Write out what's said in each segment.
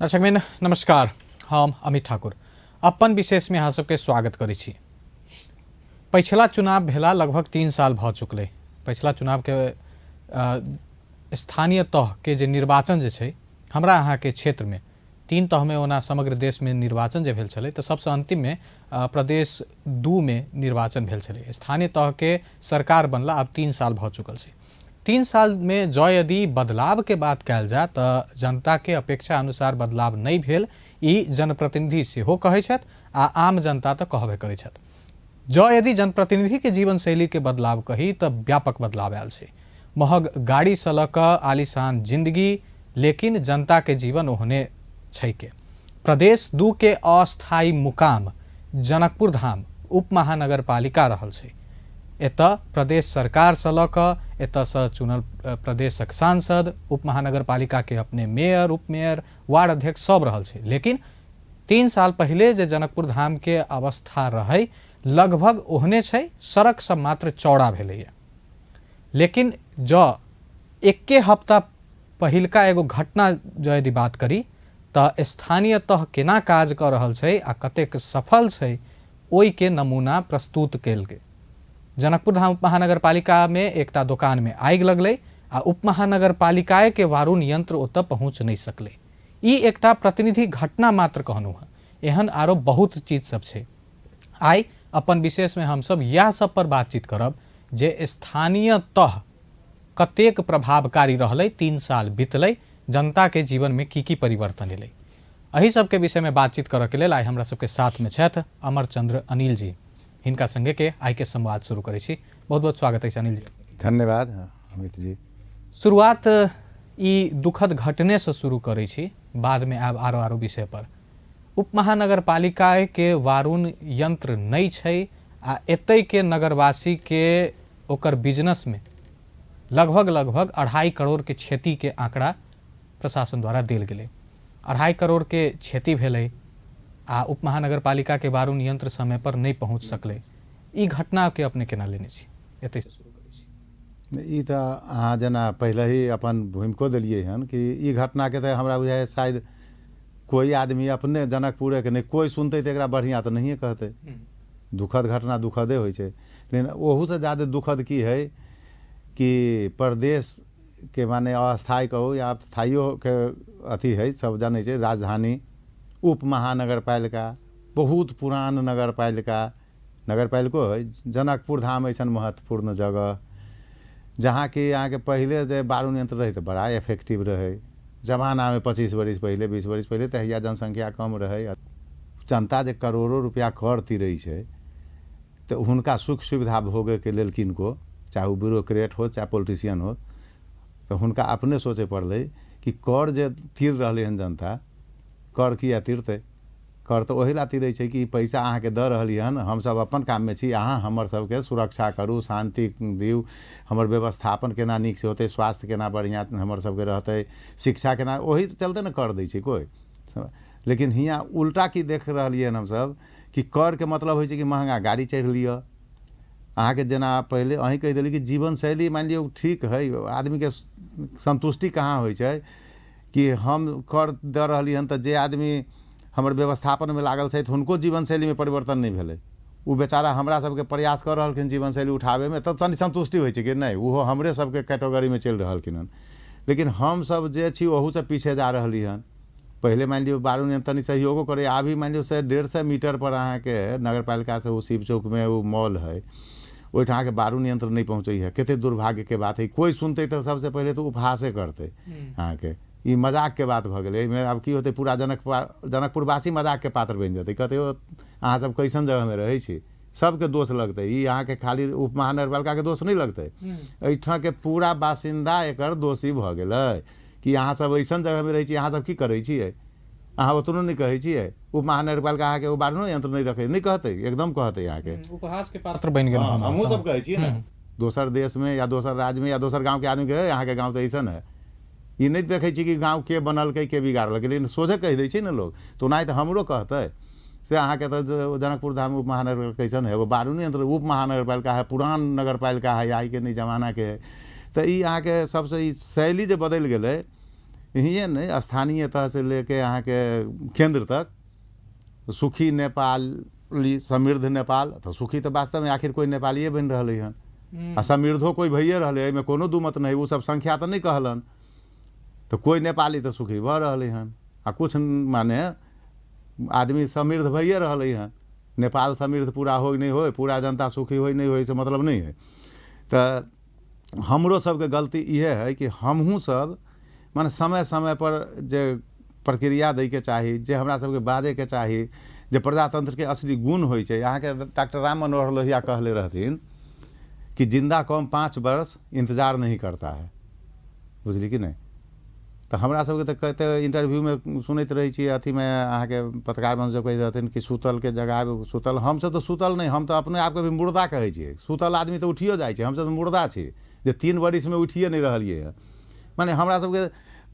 दर्शक मित्र नमस्कार, हम अमित ठाकुर अपन विशेष में अहाँ सबके स्वागत करै छी। पछिला चुनाव भेला लगभग 3 साल भ चुकलै। पछिला चुनाव के स्थानीय तह के जे निर्वाचन जे छै हमरा अहाँ के क्षेत्र में 3 तह में ओना समग्र देश में निर्वाचन जे भेल छलै तऽ सबसँ अंतिम में प्रदेश 2 में निर्वाचन भेल छलै। स्थानीय तह के सरकार बनला आब 3 साल भ चुकल छै। 3 साल में जँ यदि बदलाव के बात कयल जाय तऽ जनता के अपेक्षा अनुसार बदलाव नहि भेल, ई जनप्रतिनिधि सेहो कहै छथि आ आम जनता तऽ कहबे करै छथि। जँ यदि जनप्रतिनिधि के जीवनशैली के बदलाव कही तऽ व्यापक बदलाव आयल छै। महग गाड़ी से लऽ कऽ आलीशान जिंदगी, लेकिन जनता के जीवन ओहने छै के। प्रदेश 2 के अस्थायी मुकाम जनकपुर धाम उप महानगरपालिका रहल छै। एतऽ प्रदेश सरकार से लऽ कऽ एतऽ से चुनल प्रदेशक सांसद, उप महानगरपालिका के अपने मेयर, उप मेयर, वार्ड अध्यक्ष सब रहल छै। लेकिन 3 साल पहिले जे जनकपुर धाम के अवस्था रहै लगभग ओहने छै, सड़क सब मात्र चौड़ा भेलैए। लेकिन जँ एके हफ्ता पहिलका एगो घटना जँ यदि बात करी तऽ स्थानीय तह केना काज कऽ रहल छै आ कतेक सफल छै ओहिके नमूना प्रस्तुत कयल गेल। जनकपुर धाम उप महानगरपालिका में एकटा दोकान में आगि लगलै आ उप महानगरपालिकाए के वारुण यंत्र ओतऽ पहुँच नहि सकलै। ई एकटा प्रतिनिधि घटना मात्र कहलहुँ हँ, एहन आरो बहुत चीज सब छै। आइ अपन विशेष में हमसब इएह सब पर बातचीत करब जे स्थानीय तह कतेक प्रभावकारी रहलै, 3 साल बीतलै, जनता के जीवन में की की परिवर्तन एलै। एहि सबके विषय में बातचीत करऽ के लेल आइ हमरा सबके साथ में छथि अमरचंद्र अनिल जी। हिनका संगे के आइ के संवाद शुरू करै छी। बहुत बहुत स्वागत अछि अनिल जी। धन्यवाद अमित जी। शुरुआत ई दुखद घटने से शुरू करै छी, बाद में आब आरो आरो विषय पर। उप महानगरपालिका के वारुण यंत्र नहि छै आ एतै के नगरवासी के ओकर बिजनेस में लगभग लगभग 2.5 करोड़ के क्षति के आंकड़ा प्रशासन द्वारा देल गेलै। 2.5 करोड़ के क्षति भेलै आ उप महानगरपालिका के वारुण यंत्र समय पर नहि पहुँच सकलै। ई घटना के अपने केना लेने छी? एतै से शुरू करै छी। ई तऽ अहाँ जेना पहिले ही अपन भूमिको देलियै हन कि ई घटनाके तऽ हमरा बुझाइए शायद कोइ आदमी अपने जनकपुरेके नहि कोइ सुनतै तऽ एकरा बढ़िआँ तऽ नहिए कहतै। दुखद घटना दुखदे होइ छै, लेकिन ओहूसँ ज्यादे दुखद की हइ कि प्रदेशके माने अस्थायी कहू या स्थायियोके अथी हइ, सब जनै छै राजधानी उप महानगरपालिका बहुत पुरान नगरपालिका, नगरपालिको हइ, जनकपुर धाम अइसन महत्वपूर्ण जगह जहाँ कि अहाँके पहिले जे बारुण यंत्र रहै तऽ बड़ा इफेक्टिव रहै। जमानामे 25 बरिस पहिले 20 बरिस पहिले तहिया जनसंख्या कम रहै। जनता जे करोड़ो रुपैआ कर तिरै छै तऽ हुनका सुख सुविधा भोगैके लेल किनको, चाहे ओ ब्यूरोक्रेट हो चाहे पॉलिटिशियन हो, तऽ हुनका अपने सोचै पड़लै कि कर जे तिर रहलै हन जनता, कर किया तिरतै? कर तऽ ओहि लए तिरै छै कि पैसा अहाँके दऽ रहली हन, हमसब अपन काममे छी, अहाँ हमर सबके सुरक्षा करू, शान्ति दियौ, हमर व्यवस्थापन केना नीकसँ होतै, स्वास्थ्य केना बढ़िआँ हमर सबके रहतै, शिक्षा केना, ओहि चलते ने कर दै छै कोइ। लेकिन हियाँ उल्टा की देख रहलियै हन हमसब कि करके मतलब होइ छै कि महँगा गाड़ी चढ़ि लिअ। अहाँके जेना पहिले अहीँ कहि देली कि जीवनशैली मानि लियौ ठीक हइ, आदमीके सन्तुष्टि कहाँ होइ छै कि हम कर दऽ रहली हन तऽ जे आदमी हमर व्यवस्थापनमे लागल छथि हुनको जीवनशैलीमे परिवर्तन नहि भेलै। ओ बेचारा हमरा सबके प्रयास कऽ रहलखिन जीवनशैली उठाबैमे, तब तनि सन्तुष्टि होइ छै कि नहि ओहो हमरे सबके कैटेगरीमे चलि रहलखिन हन। लेकिन हमसब जे छी ओहूसँ पीछे जा रहली हन। पहिले मानि लियौ बारुण तनि सहयोगो करै, अभी मानि लियौ 150 मीटर पर अहाँके नगरपालिकासँ ओ शिव चौकमे ओ मॉल हइ, ओहिठाम अहाँके बारुण यंत्र नहि पहुँचै है। कते दुर्भाग्यके बात हइ। कोइ सुनतै तऽ सबसँ पहिले तऽ उपहासे करतै अहाँके, ई मजाकके बात भऽ गेलै। एहिमे आब की होतै, पूरा जनकपुरवासी मजाकके पात्र बनि जेतै। कहतै ओ अहाँ सब कैसन जगहमे रहै छी, सबके दोष लगतै। ई अहाँके खाली उप महानगरपालिकाके दोष नहि लगतै, एहिठामके पूरा बासिन्दा एकर दोषी भऽ गेलै कि अहाँ सब ऐसन जगहमे रहै छी, अहाँ सब की करै छियै, अहाँ ओतनो नहि कहै छियै। उप महानगरपालिका अहाँके ओ बारनो यंत्र नहि रखै, नहि कहतै, एकदम कहतै अहाँके उपहास के पात्र बनि गेल। हमहूँ सब कहै छियै ने, दोसर देशमे या दोसर राज्यमे या दोसर गाँवके आदमीके अहाँके गाँव तऽ ऐसन है, ई नहि देखै छी कि गाँव के बनलकै के बिगाड़लकै, लेकिन सोझे कहि दै छै ने लोक, तऽ ओनाहि तऽ हमरो कहतै से अहाँके तऽ जनकपुर धाम उप महानगर कैसन है, एगो बारुणी यंत्र उप महानगरपालिका है, पुरान नगरपालिका है, आइके नहि जमानाके है। तऽ ई अहाँके सबसँ ई शैली जे बदलि गेलै हिये नहि, स्थानीय तहसँ लेके अहाँके केन्द्र तक सुखी नेपाली, समृद्ध नेपाल। तऽ सुखी तऽ वास्तवमे आखिर कोइ नेपालिए बनि रहलै हन आ समृद्धो कोइ भइए रहलै, एहिमे कोनो दू मत नहि। ओ सब संख्या तऽ नहि कहलन, तऽ कोइ नेपाली तऽ सुखी भऽ रहलै हन आ कुछ माने आदमी समृद्ध भइए रहलै हन। नेपाल समृद्ध पूरा होइ नहि होइ, पूरा जनता सुखी होइ नहि होइ, से मतलब नहि है। तऽ हमरो सबके गलती इहे है कि हमहूँ सब माने समय समय पर जे प्रक्रिया दैके चाही, जे हमरा सबके बाजैके चाही, जे प्रजातंत्रके असली गुण होइ छै। अहाँके डॉक्टर राम मनोहर लोहिया कहले रहथिन कि जिंदा कौम 5 वर्ष इंतजार नहीं करता है, बुझली कि नहि? तऽ हमरा सबके तऽ कते इंटरव्यूमे सुनैत रहै छियै, अथीमे अहाँके पत्रकार बंधु सब कहैत रहथिन कि सुतलके जगाबै, सुतल हमसब तऽ सुतल नहि, हम तऽ अपने आपके भी मुर्दा कहै छियै। सुतल आदमी तऽ उठियो जाइ छै, हमसब तऽ मुर्दा छी जे 3 बरिसमे उठिए नहि रहलियै हँ। माने हमरा सबके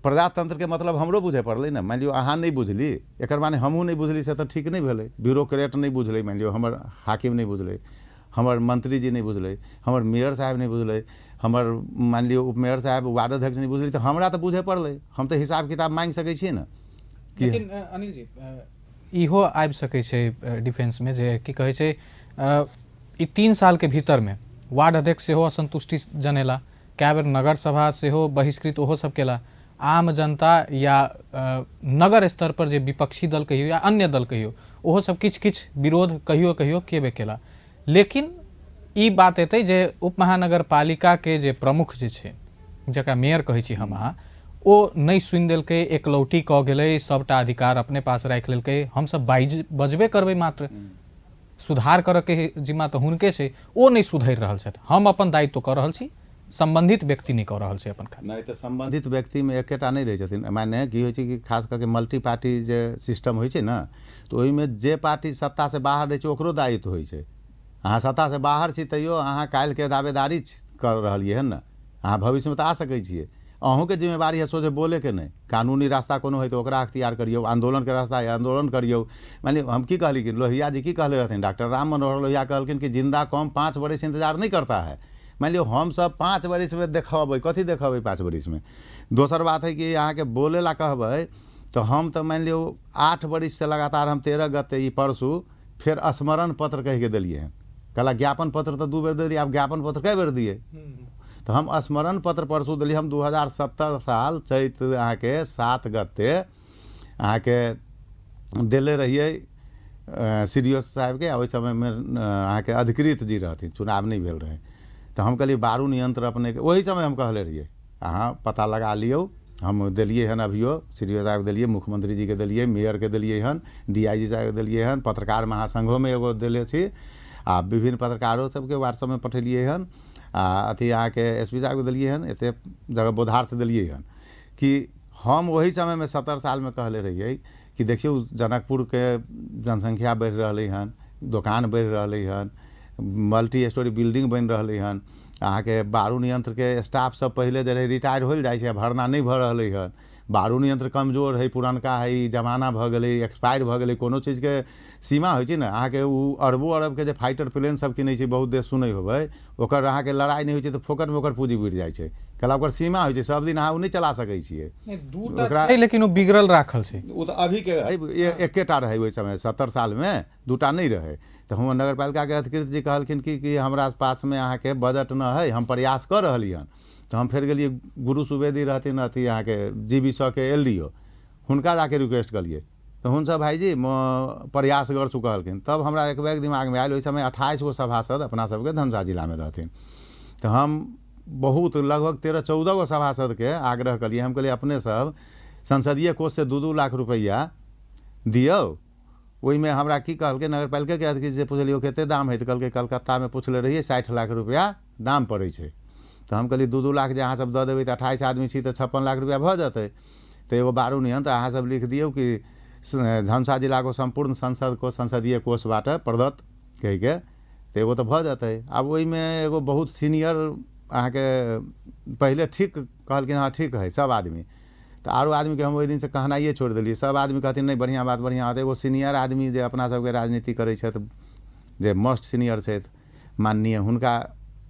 प्रजातंत्रके मतलब हमरो बुझै पड़लै ने। मानि लियौ अहाँ नहि बुझली, एकर माने हमहूँ नहि बुझली, से तऽ ठीक नहि भेलै। ब्यूरोक्रेट नहि बुझलै, मानि लियौ हमर हाकिम नहि बुझलै, हमर मंत्रीजी नहि बुझलै, हमर मेयर साहेब नहि बुझलै, हमर मानि लियौ उपमेयर साहेब, वार्ड अध्यक्ष नहि बुझलै, तऽ हमरा तऽ बुझै पड़लै। हम तऽ हिसाब किताब माँगि सकै छियै ने। लेकिन अनिल जी, इहो आबि सकै छै डिफेंसमे जे की कहै छै, ई 3 सालके भीतरमे वार्ड अध्यक्ष सेहो असन्तुष्टि जनेला, कए बेर नगर सभा सेहो बहिष्कृत ओहो सब केला। आम जनता या नगर स्तर पर जे विपक्षी दल कहियो या अन्य दल कहियो, ओहो सब किछु किछु विरोध कहियो कहियो केबे केला। लेकिन ई बात एतै जे उप महानगरपालिकाके जे प्रमुख जे छै, जकरा मेयर कहै छी हम अहाँ, ओ नहि सुनि देलकै, एकलौटी कऽ गेलै, सबटा अधिकार अपने पास राखि लेलकै। हमसब बजबे करबै, मात्र सुधार करऽके जिम्मा तऽ हुनके छै, ओ नहि सुधरि रहल छथि। हम अपन दायित्व कऽ रहल छी, सम्बन्धित व्यक्ति नहि कऽ रहल छै अपन काज। नहि तऽ सम्बन्धित व्यक्तिमे एकेटा नहि रहै छथिन। माने की होइ छै कि खास कऽ के मल्टी पार्टी जे सिस्टम होइ छै ने, तऽ ओहिमे जे पार्टी सत्तासँ बाहर रहै छै ओकरो दायित्व होइ छै। अहाँ सत्तासँ बाहर छी तैयो अहाँ काल्हिके दावेदारी कऽ रहलियै हन ने, अहाँ भविष्यमे तऽ आ सकै छियै। अहूँके जिम्मेवारी है सोझे बोलेके नहि, कानूनी रास्ता कोनो हइ तऽ ओकरा अख्तियार करियौ, आन्दोलनके रास्ता हइ आन्दोलन करियौ। मानि लियौ हम की कहली कि लोहिया जी की कहले रहथिन, डॉक्टर राम मनोहर लोहिया कहलखिन कि जिंदा कौम 5 बरिस इंतजार नहीं करता है। मानि लियौ हमसब 5 बरिसमे देखबै, कथी देखबै 5 बरिसमे? दोसर बात है कि अहाँके बोले ला कहबै तऽ हम तऽ मानि लियौ 8 बरिससँ लगातार हम 13 गते ई परसू फेर स्मरण पत्र कहिके देलियै हन। कहला ज्ञापन पत्र तऽ 2 बेर दे दिए, आब ज्ञापन पत्र कए बेर दिए? तऽ हम स्मरण पत्र परसू देलियै। हम 2017 साल चैत अहाँके 7 गते अहाँके देले रहियै सी डी ओ साहेबके। आ ओहि समयमे अहाँके अधिकृत जी रहथिन, चुनाव नहि भेल रहै। तऽ हम कहलियै बारूण यंत्र अपनेके ओहि समय हम कहले रहियै अहाँ पता लगा लियौ। हम देलियै हन अभियो सी डी ओ साहेबके देलियै, मुख्यमंत्री जीके देलियै, मेयरके देलियै हन, डी I जी साहेबके देलियै हन, पत्रकार महासंघोमे एगो देले छी आ विभिन्न पत्रकारो सबके व्हाट्सएपमे पठेलियै हन आ अथी अहाँके एस पी साहेबके देलियै हन, एते जगह बोधार्थ देलियै हन कि हम ओहि समयमे 70 सालमे कहले रहियै कि देखियौ जनकपुरके जनसंख्या बढ़ि रहलै हन, दोकान बढ़ि रहलै हन, मल्टी स्टोरी बिल्डिंग बनि रहलै हन, अहाँके बारूण यंत्रके स्टाफ सब पहिले जे रहै रिटायर होल जाइ छै, भरना नहि भऽ रहलै हन, बारूण यंत्र कमजोर है, पुरनका है, जमाना भऽ गेलै, एक्सपायर भऽ गेलै। कोनो चीजके सीमा होइ छै ने। अहाँके ओ अरबो अरबके जे फाइटर प्लेन सब किनै छै, बहुत देश सुनै होबै, ओकर अहाँके लड़ाइ नहि होइ छै तऽ फोकटमे ओकर पूँजी बुड़ि जाइ छै। कहला ओकर सीमा होइ छै, सब दिन अहाँ ओ नहि चला सकै छियै। ओकरा लेकिन ओ बिगड़ल राखल छै। ओ तऽ अभीके एकेटा रहै ओहि समय 70 सालमे, 2टा नहि रहै। तऽ हम नगरपालिकाके अधिकृत जी कहलखिन कि हमरा पासमे अहाँके बजट न है, हम प्रयास कऽ रहली हन। तऽ हम फेर गेलियै, गुरु सुवेदी रहथिन अथी अहाँके जी बी सौ के एल डी ओ, हुनका जाके रिक्वेस्ट कलियै। तऽ हुनसब भाइजी म प्रयास गर्छु कहलखिन। तब हमरा एक बैग दिमागमे आयल, ओहि समय 28 गो सभासद अपना सबके धनुषा जिलामे रहथिन। तऽ हम बहुत लगभग 13-14 गो सभासदके आग्रह कलियै। हम कहलियै अपने सब संसदीय कोषसँ 2-2 लाख रुपैआ दियौ। ओहिमे हमरा की कहलकै नगरपालिकाके अधिकृत से पुछलियै कते दाम है, तऽ कहलकै कलकत्तामे पुछले रहियै 60 लाख रुपैआ दाम पड़ै छै। तऽ हम कहलियै 2-2 लाख जे अहाँ सब दऽ देबै तऽ 28 आदमी छी तऽ 56 लाख रुपैआ भऽ जेतै। तऽ एगो बारूण यंत्र अहाँ सब लिख दियौ कि धनुषा जिलाको सम्पूर्ण संसदको संसदीय कोषबाट प्रदत्त कहिके, तऽ एगो तऽ भऽ जेतै। आब ओहिमे एगो बहुत सीनियर अहाँके पहिले ठीक कहलखिन हँ ठीक है सब आदमी, तऽ आरो आदमीके हम ओहि दिनसँ कहनाइए छोड़ि देलियै। सब आदमी कहथिन नहि बढ़िआँ बात बढ़िआँ बात। एगो सीनियर आदमी जे अपना सबके राजनीति करै छथि, जे मोस्ट सीनियर छथि माननीय, हुनका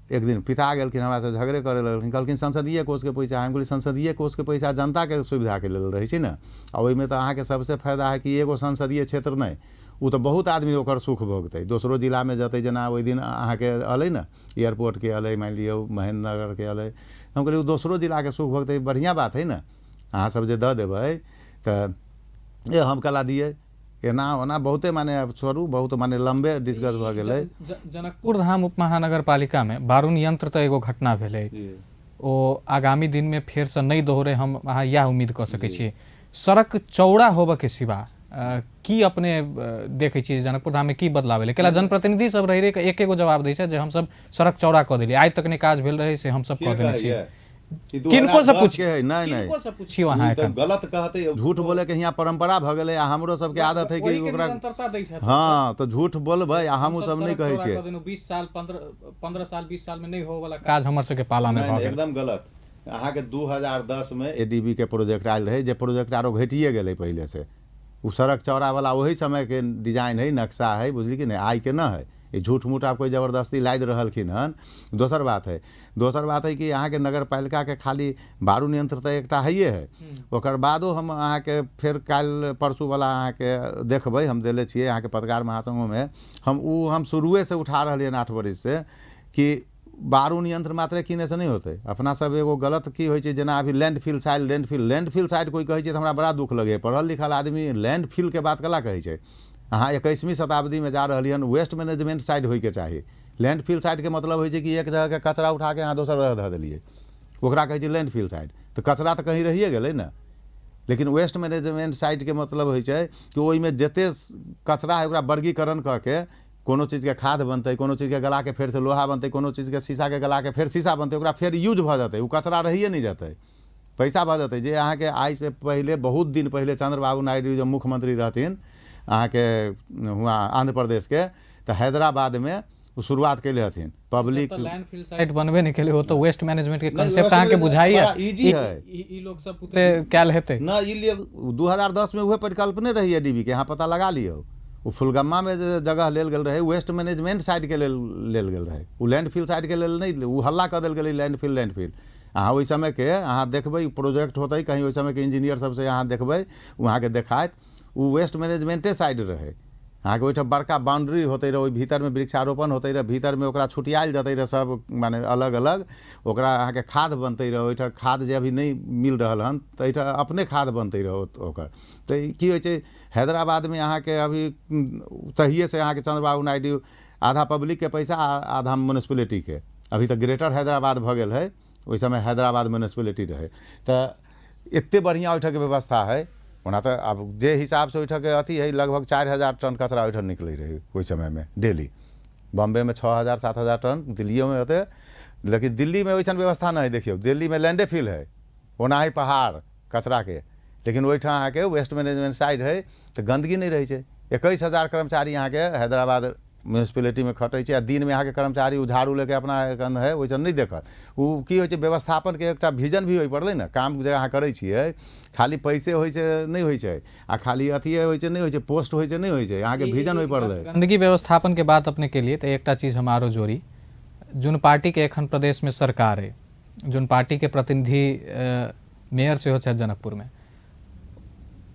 एक दिन पिता गेलखिन, हमरासँ झगड़े करे लगलखिन, कहलखिन संसदीय कोषके पैसा। हम कहलियै संसदीय कोषके पैसा जनताके सुविधाके लेल रहै छै ने, आ ओहिमे तऽ अहाँके सबसे फायदा है कि एगो संसदीय क्षेत्र नहि, ओ तऽ बहुत आदमी ओकर सुख भोगतै, दोसरो जिलामे जेतै। जेना ओहि दिन अहाँके अलै ने एयरपोर्टके अलै, मानि लियौ महेन्द्रनगरके अलै, हम कहलियै ओ दोसरो जिलाके सुख भोगतै, बढ़िआँ बात है ने। अहाँ सब जे दऽ देबै तऽ ए हम कला दियै, एना ओना बहुते माने आब छोड़ू, बहुत माने लम्बे डिस्कस भऽ गेलै। जनकपुर धाम उप महानगरपालिकामे बारुण यंत्र तऽ एगो घटना भेलै, ओ आगामी दिनमे फेरसँ नहि दोहरे, हम अहाँ इएह उम्मीद कऽ सकै छियै। सड़क चौड़ा होबऽके सिवा की अपने देखै छियै जनकपुर धाममे की बदलाव एलै? कैला जनप्रतिनिधि सब रहि रहि कऽ एक एगो जवाब दै छै जे हमसब सड़क चौड़ा कऽ देलियै, आइ तक नहि काज भेल रहै से हमसब कऽ देने छियै। किनको से पूछ के है? नहीं नहीं, किनको से पुछियो अहाँ, ई तऽ गलत कहते, झूठ बोले के यहाँ परंपरा भ गेलै, आ हमरो सबके आदत है कि ओकरा निरंतरता दै छै। हाँ, तऽ झूठ बोलबै आ हमहूँ सब नहि कहै छियै। 20 साल 15 साल 20 साल में नहि होय वाला काज हमर सबके पाला में भऽ गेल। एकदम गलत। अहाँके 2010 में एडीबी के प्रोजेक्ट आयल रहै, जे प्रोजेक्ट आरो घटिए गेलै पहिले से। ओ सड़क चौड़ा वाला ओही समय के डिजाइन है, नक्शा है, बुझली कि नहि, आइ के न है। ई झूठ मूठ आब कोइ जबरदस्ती लादि रहलखिन हन। दोसर बात है, दोसर बात है कि अहाँके नगरपालिकाके खाली बारुण यंत्र तऽ एकटा हइए है, ओकर बादो हम अहाँके फेर काल्हि परसूवला अहाँके देखबै, हम देले छियै अहाँके पत्रकार महासंघोमे, हम ओ हम शुरुएसँ उठा रहलियै हन 8 बरिससँ कि बारुण यंत्र मात्रे किनैसँ नहि होतै। अपना सब एगो गलत की होइ छै, जेना अभी लैंडफिल साइड, लैंडफिल साइड कोइ कहै छै तऽ हमरा बड़ा दुख लगैए। पढ़ल लिखल आदमी लैंडफिलके बात कला कहै छै? अहाँ 21वीं शताब्दीमे जा रहलियै हन, वेस्ट मैनेजमेंट साइड होइके चाही। लैंडफिल साइडके मतलब होइ छै कि एक जगहके कचरा उठाके अहाँ दोसर जगह धऽ देलियै, ओकरा कहै छै लैंडफिल साइड। तऽ कचरा तऽ कहीं रहिए गेलै ने। लेकिन वेस्ट मैनेजमेंट साइडके मतलब होइ छै कि ओहिमे जते कचरा है ओकरा वर्गीकरण कऽ के कोनो चीजके खाद बनतै, कोनो चीजके गलाके फेरसँ लोहा बनतै, कोनो चीजके शीशाके गलाके फेर शीशा बनतै, ओकरा फेर यूज भऽ जेतै, ओ कचरा रहिए नहि जेतै, पैसा भऽ जेतै। जे अहाँके आइसँ पहिले बहुत दिन पहिले चंद्रबाबू नायडू जब मुख्यमंत्री रहथिन अहाँके हुआँ आंध्र प्रदेशके, तऽ हैदराबादमे ओ शुरुआत कैले हथिन पब्लिक। लैंडफिल साइट बनबे नहि केलै, ओ तऽ वेस्ट मैनेजमेंट के कंसेप्ट अहाँके बुझाइए, बड़ा इजी है। ई लोग सब पुते कैल हेतै ना। ई लिए 2010 में उहे परिकल्पने रही एडीबी के, यहाँ पता लगा लियौ। ओ फुलगम्मामे जे जगह लेल गेल रहै वेस्ट मैनेजमेंट साइडके लेल लेल गेल रहै, ओ लैंडफिल साइडके लेल नहि। ओ हल्ला कऽ देल गेलै लैंडफिल लैंडफिल। अहाँ ओहि समयके अहाँ देखबै, प्रोजेक्ट होतै कहीं ओहि समयके इंजीनियर सबसँ अहाँ देखबै, ओ अहाँके देखायत ओ वेस्ट मैनेजमेंटे साइड रहै। अहाँके ओहिठाम बड़का बाउंड्री होतै रहै, ओहि भीतरमे वृक्षारोपण होतै रहै, भीतरमे ओकरा छुटियायल जेतै रहै सब, माने अलग अलग ओकरा अहाँके खाद बनतै रहै। ओहिठाम खाद जे अभी नहि मिल रहल हन तऽ एहिठाम अपने खाद बनतै रहै ओकर। तऽ की होइ छै हैदराबादमे अहाँके अभी तहिएसँ अहाँके चंद्रबाबू नायडू आधा पब्लिकके पैसा आधा म्युनिसिपैलिटीके, अभी तऽ ग्रेटर हैदराबाद भऽ गेल है, ओहि समय हैदराबाद म्युनिसिपैलिटी रहै। तऽ एते बढ़िआँ ओहिठामके व्यवस्था है। ओना तऽ आब जे हिसाबसँ ओहिठामके अथी है, लगभग 4000 टन कचरा ओहिठाम निकलै रहै ओहि समयमे डेली। बॉम्बेमे 6000 7000 टन, दिल्लियोमे होतै, लेकिन दिल्लीमे ओइसन व्यवस्था नहि है। देखियौ दिल्लीमे लैंडे फिल है, ओना है पहाड़ कचराके, लेकिन ओहिठाम अहाँके वेस्ट मैनेजमेंट साइड है तऽ गन्दगी नहि रहै छै। 21,000 कर्मचारी अहाँके हैदराबाद म्युनिसिपैलिटीमे खटै छै, आ दिनमे अहाँके कर्मचारी ओ झाड़ू लेके अपना एखन है ओइसन नहि देखत। ओ की होइ छै व्यवस्थापनके एकटा विजन भी होइ पड़लै ने। काम जे अहाँ करै छियै खाली पैसे होइ छै नहि होइ छै, आ खाली अथिए होइ छै नहि होइ छै, पोस्ट होइ छै नहि होइ छै, अहाँके विजन होइ पड़लै। गंदगी व्यवस्थापन के बात अपने के लिए तऽ एकटा चीज हम आरो जोड़ी, जोन पार्टी के एखन प्रदेश में सरकार है, जोन पार्टी के प्रतिनिधि मेयर सेहो छथि जनकपुर में,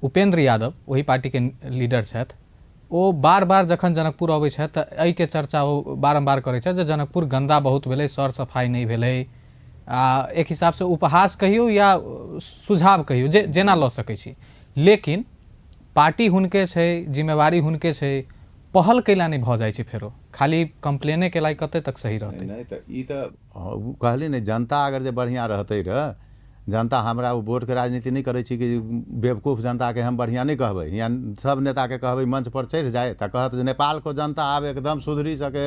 उपेंद्र यादव ओही पार्टी के लीडर छथि, ओ बार बार जखन जनकपुर अबै छथि तऽ एहिके चर्चा ओ बारम्बार करै छथि जे जनकपुर गन्दा बहुत भेलै, सर सफाइ नहि भेलै, आ एक हिसाबसँ उपहास कहियौ या सुझाव कहियौ, जे जेना लऽ सकै छी, लेकिन पार्टी हुनके छै, जिम्मेवारी हुनके छै, पहल कैला नहि भऽ जाइ छै? फेरो खाली कम्प्लेने केला कते तक सही रहतै? नहि तऽ ई तऽ कहली ने, जनता अगर जे बढ़िआँ रहतै रहऽ, जनता हमरा ओ वोटके राजनीति नहि करै छी कि बेवकूफ जनताके हम बढ़िआँ नहि कहबै। हियाँ सब नेताके कहबै मंच पर चढ़ि जाए तऽ कहत जे नेपालके जनता आब एकदम सुधरी सके,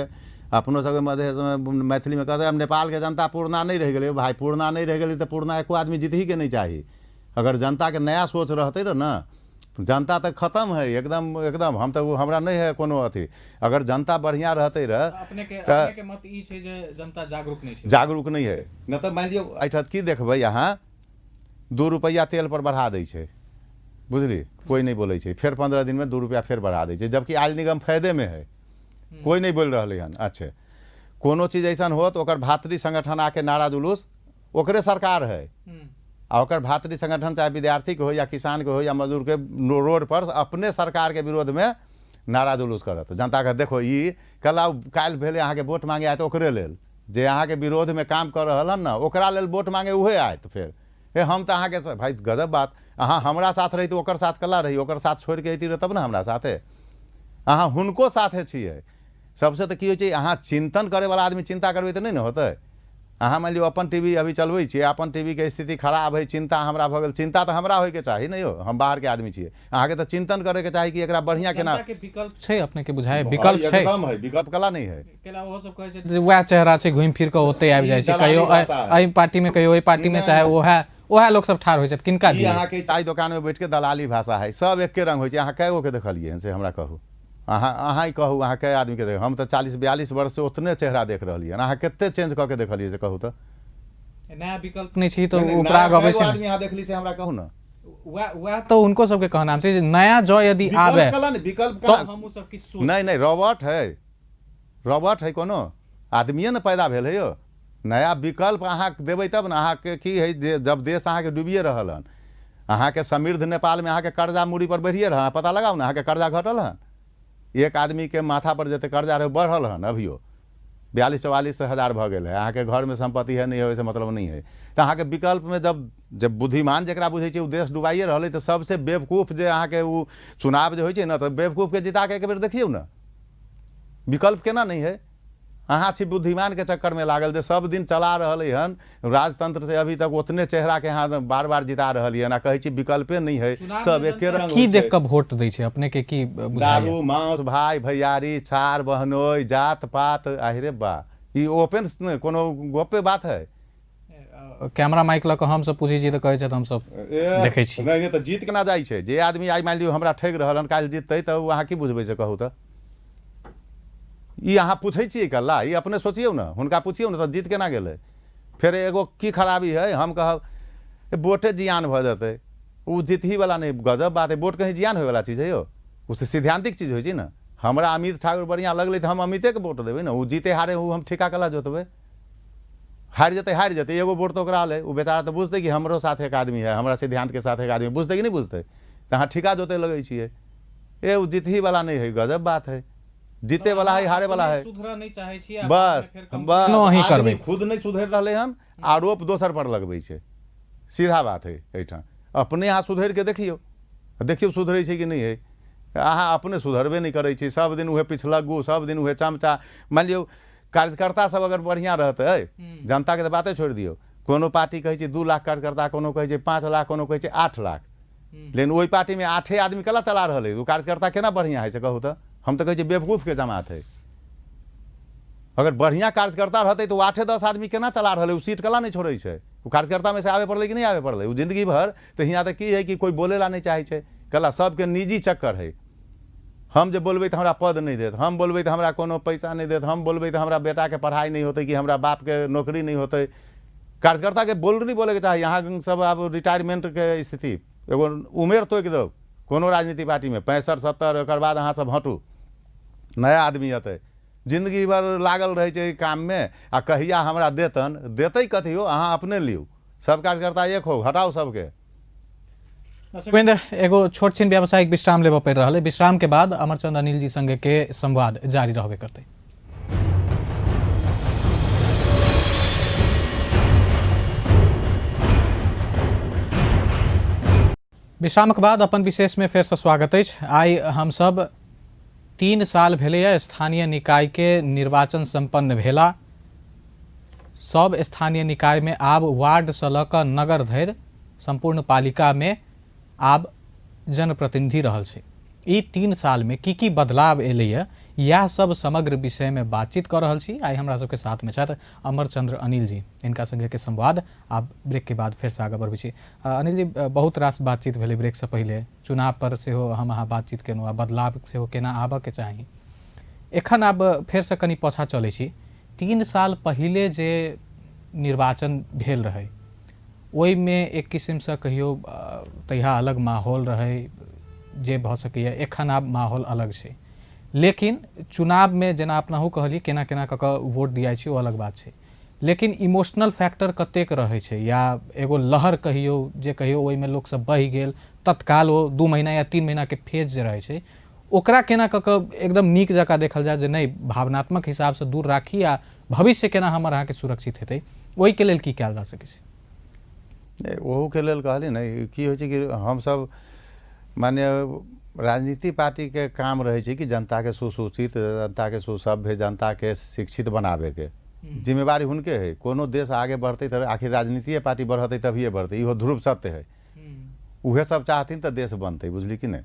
अपनो सबके मधेशमे मैथिलीमे कहतै आब नेपालके जनता पुरना नहि रहि गेलै। भाय पुरना नहि रहि गेलै तऽ पुरना एको आदमी जीतहीके नहि चाही। अगर जनताके नया सोच रहतै रहऽ ने, जनता तऽ खतम है एकदम एकदम। हम तऽ हमरा नहि है कोनो अथी, अगर जनता बढ़िआँ रहतै रहऽ। अपने के मत ई छै जे जनता जागरूक नहि छै? जागरूक नहि है। नहि तऽ मानि लियौ एहिठाम की देखबै अहाँ, 2 रुपैआ तेल पर बढ़ा दै छै, बुझली, कोइ नहि बोलै छै। फेर 15 दिनमे 2 रुपैआ फेर बढ़ा दै छै, जबकि आयल निगम फायदेमे है, कोइ नहि बोलि रहलै हन। अच्छे कोनो चीज अइसन होत ओकर भातृ संगठन आके नारा जुलूस, ओकरे सरकार है आ ओकर भातृ संगठन चाहे विद्यार्थी के हो या किसान के हो या मजदूर के, रोड पर अपने सरकार के विरोध में नारा जुलूस करत। जनता के देखो ई कल काल्हि भेलै अहाँके वोट मांगे आयत ओकरे लेल जे अहाँके विरोधमे काम कऽ रहल हन ने, ओकरा लेल वोट मांगे उहे आयत। फेर हे हम तऽ अहाँके भाई गजब बात, अहाँ हमरा साथ रही तऽ ओकर साथ कला रही, ओकर साथ छोड़िके अयती रह तब ने हमरा साथे, अहाँ हुनको साथे छियै। सबसँ तऽ की होइ छै, अहाँ चिन्तन करैवला आदमी चिन्ता करबै तऽ नहि ने होतै। अहाँ मानि लियौ अपन टी वी अभी चलबै छियै, अपन टी वी के स्थिति खराब हइ, चिन्ता हमरा भऽ गेल, चिन्ता तऽ हमरा होइके चाही ने यौ, हम बाहरके आदमी छियै, अहाँके तऽ चिन्तन करैके चाही कि एकरा बढ़िआँ केना। विकल्प छै अपने के बुझाइ, विकल्प छै? एकदम है, विकल्प कला नहि है। केला ओहो सब कहै छै जे वएह चेहरा छै, घुमि फिर कऽ ओतै आबि जाइ छै, कहियो एहि पार्टी में कहियो ओहि पार्टी में, चाहे ओएह लोक सब ठाढ़ होइ छथि, किनका दियै? अहाँके चाय दोकान में बैठ के दलाली भाषा है, सब एके रंग होइ छै। अहाँ कए गो के देखलियै हन से हमरा कहू, अहाँ ही कहू, अहाँ कए आदमी के देख, हम तऽ 40-42 वर्ष से ओतने चेहरा देख रहलियै हन, अहाँ कते चेंज कऽ के देखलियै से कहू तऽ? नया विकल्प नहि छी तऽ उपराग अबै छै। आदमी अहाँ देखली से हमरा कहू ने। वएह तऽ हुनको सबके कहनाम छै जे नया जँ यदि आबे विकल्प तऽ हम सब किछु नहि नहि रॉबर्ट है, रॉबर्ट है, कोनो आदमिए ने पैदा भेल है यौ। नया विकल्प अहाँ देबै तब ने। अहाँके की है जे जब देश अहाँके डूबिए रहल हन, अहाँके समृद्ध नेपालमे अहाँके कर्जा मूड़ी पर बढ़िए रहल हन, पता लगाउ ने अहाँके कर्जा घटल हन? एक आदमीके माथा पर जते कर्जा रहै बढ़ल हन, अभियो 42-44 हजार भऽ गेल है। अहाँके घरमे सम्पत्ति है नहि है ओहिसँ मतलब नहि है। तऽ अहाँके विकल्पमे जब जब बुद्धिमान जकरा बुझै छै ओ देश डुबाइए रहल है, तऽ सबसँ बेवकूफ जे अहाँके ओ चुनाव जे होइ छै ने, तऽ बेवकूफके जिताके एक बेर देखियौ ने, विकल्प केना नहि है। अहाँ छी बुद्धिमानके चक्करमे लागल जे सब दिन चला रहलै हन राजतंत्र से अभी तक ओतने चेहराके अहाँ बार बार जिता रहलियै हन, आ कहै छी विकल्पे नहि है, सब एके रंग। की देख कऽ वोट दै छै अपने के? की दारू मांस भाई भैयारी छार बहनोई जात पात, आहिरे बा ई ओपन कोनो गपे बात है। कैमरा माइक लऽ कऽ हमसब पूछै छियै तऽ कहै छथि हमसब देखै छी। नहि तऽ जीत केना जाइ छै? जे आदमी आइ मानि लियौ हमरा ठकि रहल हन, काल्हि जीततै तऽ ओ अहाँ की बुझबै से कहू तऽ? ई अहाँ पूछै छियै कल्ला, ई अपने सोचियौ ने, हुनका पुछियौ ने तऽ जीत केना गेलै। फेर एगो की खराबी है, हम कहब वोटे जियान भऽ जेतै, ओ जीतही वाला नहि। गजब बात है, वोट कहीं जियान होइवला चीज है यौ? ओ तऽ सिद्धांतिक चीज होइ छै ने। हमरा अमित ठाकुर बढ़िआँ लगलै तऽ हम अमितेके वोट देबै ने, ओ जीते हारे ओ हम ठीका कला जोतबै, हारि जेतै हारि जेतै, एगो वोट तऽ ओकरा लै, ओ बेचारा तऽ बुझतै कि हमरो साथ एक आदमी है, हमरा सिद्धांतके साथ एक आदमी, बुझतै कि नहि बुझतै? तऽ अहाँ ठीका जोतै लगै छियै, ए ओ जीतही वाला नहि है। गजब बात है, जीते वाला है हारे वाला है। सुधरऽ नहि चाहै छी, बस बस आदमी खुद नहि सुधरि रहलै हन, आरोप दोसर पर लगबै छै, सीधा बात है। एहिठाम अपने अहाँ सुधरि के देखियौ, देखियौ सुधरै छै कि नहि है। अहाँ अपने सुधरबे नहि करै छी, सब दिन उहे पिछलग्गू, सब दिन उहे चमचा। मानि लियौ कार्यकर्ता सब अगर बढ़िआँ रहतै, जनताके तऽ बाते छोड़ि दियौ। कोनो पार्टी कहै छै 2 लाख कार्यकर्ता, कोनो कहै छै 5 लाख, कोनो कहै छै 8 लाख, लेकिन ओहि पार्टीमे 8 आदमी केना चला रहल है? ओ कार्यकर्ता केना बढ़िआँ है से कहू तऽ? हम तऽ कहै छियै बेवकूफके जमात है। अगर बढ़िआँ कार्यकर्ता रहतै तऽ ओ 8-10 आदमी केना चला रहल है? ओ सीट केना नहि छोड़ै छै? ओ कार्यकर्तामे से आबे पड़लै कि नहि आबे पड़लै? ओ जिंदगी भर तऽ हियाँ तऽ की है कि कोइ बोले ला नहि चाहै छै, कला सबके निजी चक्कर है। हम जे बोलबै तऽ हमरा पद नहि देत, हम बोलबै तऽ हमरा कोनो पैसा नहि देत, हम बोलबै तऽ हमरा बेटाके पढ़ाइ नहि होतै कि हमरा बापके नौकरी नहि होतै। कार्यकर्ताके बोल्डली बोलैके चाही। अहाँ सब आब रिटायरमेंटके स्थिति, एगो उमेर तोकि दौ कोनो राजनीतिक पार्टीमे 65-70, ओकर बाद अहाँ सब हटू, नया आदमी अतै। जिंदगी भर लागल रहै छै काममे आ कहिया हमरा देतन, देतै कथी हो? अहाँ अपने लियौ, सब कार्यकर्ता एक हो, हटाउ सबके। गोविंद, एगो छोट छिन व्यावसायिक विश्राम लेबऽ पड़ि रहल है। विश्राम के बाद अमरचंद अनिल जी संगे के संवाद जारी रहबे करतै। विश्रामक बाद अपन विशेष में फेर से स्वागत अछि। आइ हमसब 3 साल भेलैए स्थानीय निकाय के निर्वाचन संपन्न भेला। सब स्थानीय निकाय में आब वार्ड से लऽ कऽ नगर धरि संपूर्ण पालिका में आब जनप्रतिनिधि रहल छै। ई 3 साल में की की बदलाव एलैए, इएह सब समग्र विषय में बातचीत कऽ रहल छी। आइ हमरा सबके साथ में छथि अमरचंद्र अनिल जी, इनका संगे के संवाद आब ब्रेक के बाद फेर से आगाँ बढ़बै छी। अनिल जी, बहुत रास बातचीत भेलै ब्रेक से पहिले, चुनाव पर सेहो हम अहाँ बातचीत केलहुँ आ बदलाव सेहो केना आबऽके चाही। एखन आब फेरसँ कनि पाछाँ चलै छी। 3 साल पहिले जे निर्वाचन भेल रहै ओहिमे एक किसिमसँ कहियो तहिया अलग माहौल रहै जे भऽ सकैए, एखन आब माहौल अलग छै। लेकिन चुनावमे जेना अपनाहु कहलियै केना केना कऽ कऽ वोट दियाइ छै, ओ अलग बात छै, लेकिन इमोशनल फैक्टर कतेक रहै छै, या एगो लहर कहियौ जे कहियौ ओहिमे लोकसब बहि गेल तत्काल, ओ 2 महीना या 3 महीनाके फेज जे रहै छै ओकरा केना कऽ कऽ एकदम नीक जकाँ देखल जाय जे नहि भावनात्मक हिसाबसँ दूर राखी आ भविष्य केना हमर अहाँके सुरक्षित हेतै, ओहिके लेल की कयल जा सकै छै? ओहूके लेल कहली ने, की होइ छै कि हमसब माने राजनीति पार्टीके काम रहै छै कि जनताके सुसूचित, जनताके सुसभ्य, जनताके शिक्षित बनाबैके जिम्मेवारी हुनके है। कोनो देश आगे बढ़तै तऽ आखिर राजनीतिए पार्टी बढ़तै तभिए बढ़तै, इहो ध्रुव सत्य है। उहे सब चाहथिन तऽ देश बनतै, बुझली कि नहि?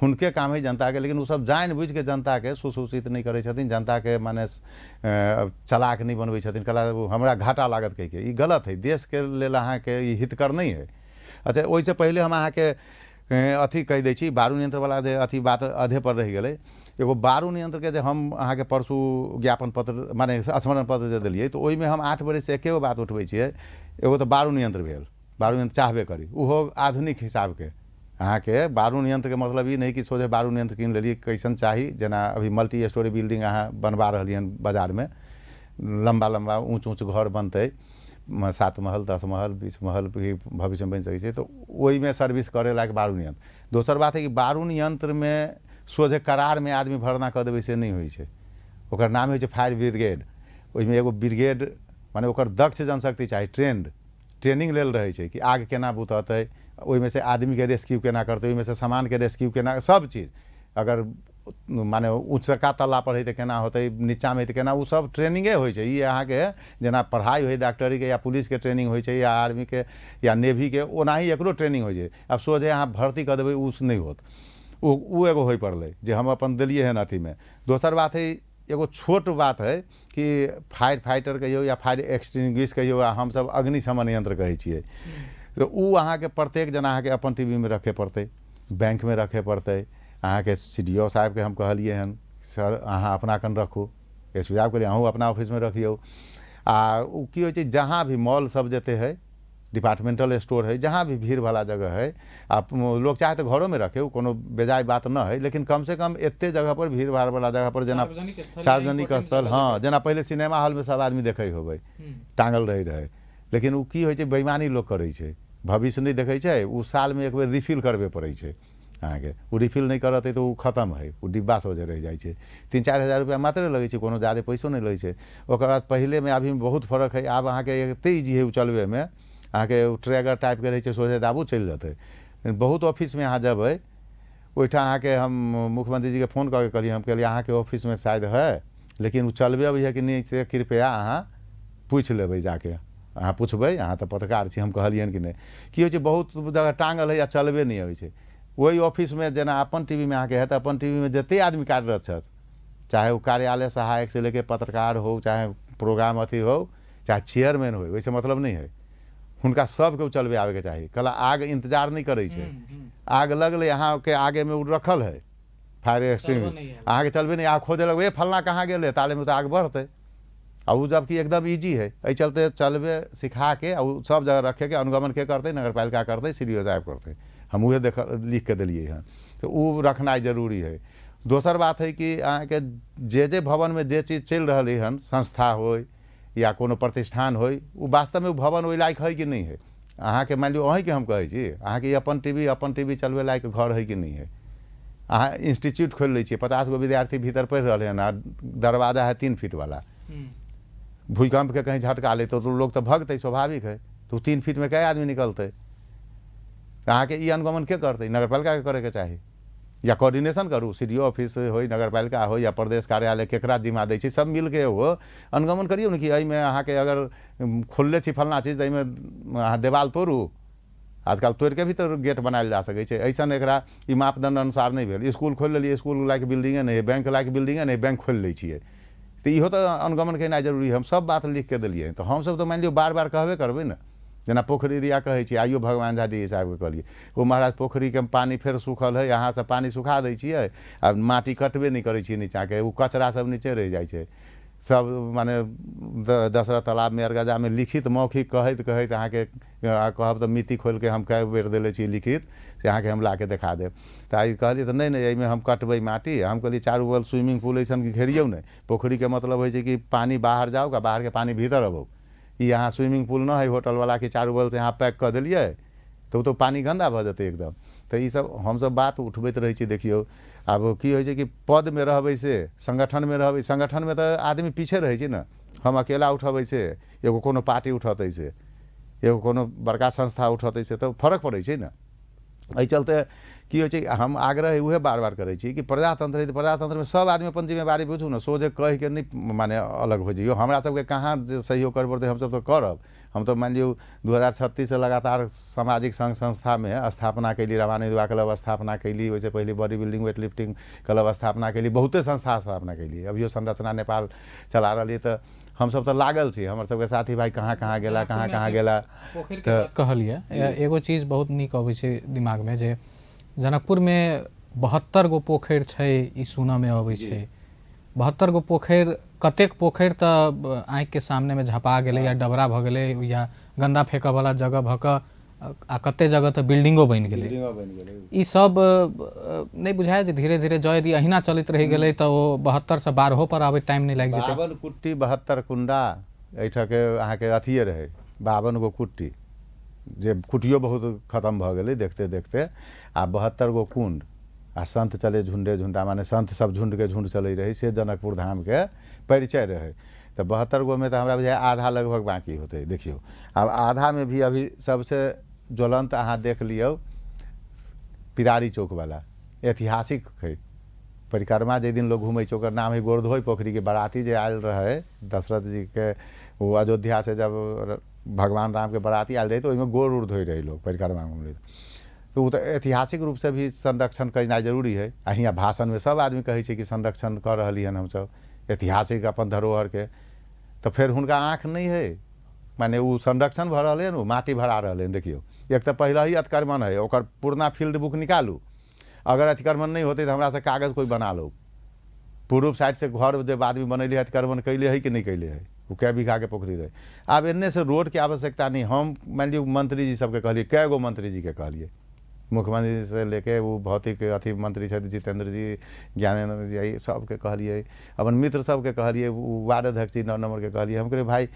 हुनके काम है जनताके, लेकिन ओ सब जानि बुझिके जनताके सुसूचित नहि करै छथिन, जनताके माने चलाक नहि बनबै छथिन, कला हमरा घाटा लागत कहिके, ई गलत है। देशके लेल अहाँके ई हितकर नहि है। अच्छा, ओहिसँ पहिले हम अहाँके अथी कहि दै छी, बारूण यंत्रवला जे अथी बात अधे पर रहि गेलै। एगो बारूण यंत्रके जे हम अहाँके परसू ज्ञापन पत्र माने स्मरण पत्र जे देलियै, तऽ ओहिमे हम 8 बरिससँ एके गो बात उठबै छियै। एगो तऽ बारूण यंत्र भेल, बारूण यंत्र चाहबे करी, ओहो आधुनिक हिसाबके। अहाँके बारूण यंत्रके मतलब ई नहि कि सोझे बारूण यंत्र कीन लेलियै, कैसन चाही। जेना अभी मल्टी स्टोरी बिल्डिंग अहाँ बनवा रहलियै हन बाजारमे, लम्बा लम्बा ऊँच ऊँच घर बनतै, 7 महल 10 महल 20 महल भी भविष्यमे बनि सकै छै, तऽ ओहिमे सर्विस करे लायक बारूण यंत्र। दोसर बात है कि बारूण यंत्रमे सोझे करारमे आदमी भरना कऽ देबै से नहि होइ छै, ओकर नाम होइ छै फायर ब्रिगेड। ओहिमे एगो ब्रिगेड माने ओकर दक्ष जनशक्ति चाही, ट्रेनिंग लेल रहै छै कि आग केना बुततै, ओहिमे से आदमीके रेस्क्यू केना करतै, ओहिमे से सामानके रेस्क्यू केना, सब चीज। अगर माने ऊँचका तल्ला पर है तऽ केना होतै, नीचाँमे है तऽ केना, ओ सब ट्रेनिंगे होइ छै। ई अहाँके जेना पढ़ाइ होइ डॉक्टरीके या पुलिसके ट्रेनिंग होइ छै या आर्मीके या नेवीके, ओनाही एकरो ट्रेनिंग होइ छै। आब सोझे अहाँ भर्ती कऽ देबै ओ नहि होत, ओ एगो होइ पड़लै जे हम अपन देलियै हन अथीमे। दोसर बात है, एगो छोट बात है कि फायर फाइटर कहियौ या फायर एक्सटिंग्विश कहियौ, आ हमसब अग्निशमन यंत्र कहै छियै, तऽ ओ अहाँके प्रत्येक जना अहाँके अपन टीवीमे रखे पड़तै, बैंकमे रखे पड़तै। अहाँके CDO साहेबके हम कहलियै हन, सर अहाँ अपना कन रखू, SP साहब कहलियै अहूँ अपना ऑफिसमे रखियौ। आ ओ की होइ छै, जहाँ भी मॉल सब जते है, डिपार्टमेंटल स्टोर है, जहाँ भी भीड़ वाला जगह है, आ लोग चाहे तऽ घरोमे रखे, ओ कोनो बेजाय बात न है, लेकिन कम से कम एते जगह पर भीड़ भाड़ वाला जगह पर, जेना सार्वजनिक स्थल, हाँ, जेना पहिले सिनेमा हॉलमे सब आदमी देखै होबै, टाँगल रहै रहै, लेकिन ओ की होइ छै, बेईमानी लोग करै छै, भविष्य नहि देखै छै। ओ सालमे एक बेर रिफिल करबे पड़ै छै अहाँके, ओ रिफिल नहि करतै तऽ ओ खतम है, ओ डिब्बा सोझे रहि जाइ छै। 3-4 हजार रुपैआ मात्र लगै छै, कोनो ज्यादे पैसो नहि लगै छै। ओकर बाद पहिलेमे अभीमे बहुत फरक है, आब अहाँके एते इजी है ओ चलबैमे, अहाँके ट्रैगर टाइपके रहै छै, सोझे दाबू चलि जेतै। बहुत ऑफिसमे अहाँ जेबै, ओहिठाम अहाँके हम मुख्यमंत्री जीके फोन कऽ के कहलियै, हम कहलियै अहाँके ऑफिसमे शायद है, लेकिन ओ चलबे अबैए कि नहि से कृपया अहाँ पूछि लेबै जाके, अहाँ पुछबै, अहाँ तऽ पत्रकार छी। हम कहलियनि कि नहि, की होइ छै बहुत जगह टाँगल है आ चलबे नहि अबै छै। ओहि ऑफिसमे जेना अपन टीवीमे अहाँके हैत, अपन टीवीमे जते आदमी कार्यरत छथि, चाहे ओ कार्यालय सहायक से लेके पत्रकार हो, चाहे प्रोग्राम अथी हो, चाहे चेयरमैन हो, ओहिसँ मतलब नहि है, हुनका सबके ओ चलबे आबैके चाही। कला आग इंतजार नहि करै छै, आग लगलै अहाँके आगेमे ओ रखल है फायर एक्सटिंग्विश, अहाँके चलबे नहि, अहाँ खोजे लगबै फल्लाँ कहाँ गेलै, तालेमे तऽ आग बढ़तै। आ ओ जबकि एकदम इजी है। एहि चलते चलबे सिखा के आ ओ सब जगह रखेके अनुगमन के करतै, नगरपालिका करतै, CDO साहेब करतै। हम उहे देख लिख के देलियै हँ, तऽ ओ रखनाइ जरूरी है। दोसर बात है कि अहाँके जे जे भवनमे जे चीज चलि रहलै हन, संस्था होइ या कोनो प्रतिष्ठान होइ, ओ वास्तवमे ओ भवन ओहि लायक है कि नहि है। अहाँके मानि लियौ अहीँके हम कहै छी, अहाँके ई अपन टीवी चलबै लायक घर है कि नहि है। अहाँ इंस्टीट्यूट खोलि लै छियै, 50 गो विद्यार्थी भीतर पढ़ि रहलै हन आ दरवाजा है 3 फीट वाला, भूकंपके कहीं झटका ले तो लोग तऽ भगतै, स्वाभाविक है, तऽ ओ 3 फीटमे कै आदमी निकलतै। तऽ अहाँके ई अनुगमन के करतै? नगरपालिकाके करैके चाही, या कोऑर्डिनेशन करू, CDO office होइ, नगरपालिका होइ या प्रदेश कार्यालय, केकरा जिम्मा दै छै, सब मिलके एगो अनुगमन करियौ ने कि एहिमे अहाँके अगर खोलले छी फल्लाँ चीज तऽ एहिमे अहाँ देवाल तोड़ू, आजकल तोड़िके भी तऽ गेट बनायल जा सकै छै। अइसन एकरा ई मापदंड अनुसार नहि भेल। इसकुल खोलि लेलियै, इसकुल लायक बिल्डिंगे नहि है, बैंक लायक बिल्डिंगे नहि, बैंक खोलि लै छियै, तऽ इहो तऽ अनुगमन केनाइ जरूरी है। हम सब बात लिख के देलियै, तऽ हमसब तऽ मानि लियौ बार बार कहबे करबै ने। जेना पोखरि एरिया कहै छियै, आइयो भगवान झा डी साहेबके कहलियै, ओ महाराज पोखरिके पानि फेर सूखल है, अहाँ सब पानि सुखा दै छियै आ माटि कटबे नहि करै छियै नीचाँके, ओ कचरा सब नीचे रहि जाइ छै। सब माने दशरथ तालाबमे, अरगजामे लिखित मौखिक कहैत कहैत अहाँके कहब तऽ मिति खोलिके हम कए बेर देले छी लिखित, से अहाँके हम लाके देखा देब। तऽ आइ कहलियै तऽ नहि नहि, एहिमे हम कटबै माटी। हम कहलियै चारू बगल स्विमिंग पुल अइसन घेरियौ नहि, पोखरिके मतलब होइ छै कि पानि बाहर जाउ आ बाहरके पानि भीतर अबौ। ई अहाँ स्विमिंग पुल नहि हइ होटलवला कि चारू बगलसँ अहाँ पैक कऽ देलियै तऽ ओ तऽ पानि गन्दा भऽ जेतै एकदम। तऽ ईसब हमसब बात उठबैत रहै छी। देखियौ आब की होइ छै कि पदमे रहबै से संगठनमे रहबै, संगठनमे तऽ आदमी पीछे रहै छै ने। हम अकेला उठबै से एगो कोनो पार्टी उठतै से, एगो कोनो बड़का संस्था उठतै से, तऽ फरक पड़ै छै ने। एहि चलते की होइ छै, हम आग्रह उएह बार बार करै छी कि प्रजातंत्र है तऽ प्रजातंत्रमे सब आदमी अपन जिम्मेवारी बुझू ने, सोझे कहिके नहि माने अलग हो जइयौ। हमरा सबके कहाँ जे सहयोग करऽ पड़तै हमसब तऽ करब। हम तऽ मानि लियौ 2036 से लगातार सामाजिक संघ संस्थामे स्थापना कैली, रवानी युवा क्लब स्थापना कैली, ओहिसँ पहिले body building weight lifting club स्थापना कैली, बहुते संस्था स्थापना कैली, अभियो संरचना नेपाल चला रहलियै। तऽ हमसब तऽ लागल छी, हमर सबके साथी भाइ कहाँ कहाँ गेला, कहाँ कहाँ गेला। पोखरिके बात कहलियै, एगो चीज बहुत नीक अबै छै दिमागमे जे जनकपुरमे 72 गो पोखरि छै, ई सुनऽमे अबै छै। 72 गो पोखरि, कतेक पोखरि तऽ आँखिके सामनेमे झपा गेलै या डबरा भऽ गेलै या गन्दा फेकऽवला जगह भऽ कऽ, आ कते जगह तऽ बिल्डिंगो बनि गेलै। ई सब नहि बुझाय जे धीरे धीरे जँ यदि अहिना चलैत रहि गेलै तऽ ओ 72 से 12 पर आबै टाइम नहि लागि जेतै। 52 कुट्टी 72 कुंडा एहिठामके अहाँके अथिए रहै, 52 गो कुट्टी, जे कुटियो बहुत खतम भऽ गेलै देखते देखते, आ 72 गो कुंड, आ संत चले झुंडे झुंडा, माने संत सब झुंडके झुंड चलै रहै, से जनकपुर धामके परिचय रहै। तऽ 72 गोमे तऽ हमरा बुझाइए आधा लगभग बाँकी होतै। देखियौ आब आधामे भी अभी सबसँ ज्वलंत अहाँ देख लियौ पिरारी चौकवला ऐतिहासिक है परिक्रमा, जाहि दिन लोग घूमै छै ओकर नाम है गोरधोइ पोखरिके। बराती जे आयल रहै दशरथ जीके, ओ अयोध्यासँ जब भगवान रामके बराती आयल रहै तऽ ओहिमे गोर उर धोइ रहै लोग परिक्रमा घूमै। तऽ ओ तऽ ऐतिहासिक रूपसँ भी संरक्षण करनाइ जरूरी है। आ हियाँ भाषणमे सब आदमी कहै छै कि संरक्षण कऽ रहली हन हमसब ऐतिहासिक अपन धरोहरके, तऽ फेर हुनका आँखि नहि है, माने ओ संरक्षण भऽ रहलै हन, ओ माटी भरा रहलै हन। देखियौ एक तऽ पहिले ही अतिक्रमण है, ओकर पुरना फील्ड बुक निकालू, अगर अतिक्रमण नहि होतै तऽ हमरासँ कागज कोइ बना लो। पूर्व साइडसँ घर जे आदमी बनैले है अतिक्रमण कैले है कि नहि कैले है, ओ कए बीघाके पोखरि रहै। आब एन्नेसँ रोडके आवश्यकता नहि। हम मानि लियौ मंत्री जी सबके कहलियै, कए गो मंत्री जीके कहलियै, मुख्यमंत्री से लेके ओ भौतिक अथी मंत्री छथि जितेंद्र जी, ज्ञानेन्द्र जी, सबके कहलियै, अपन मित्र सबके कहलियै, ओ वार्ड अध्यक्ष जी 9 नम्बरके कहलियै। हम कहलियै भाइ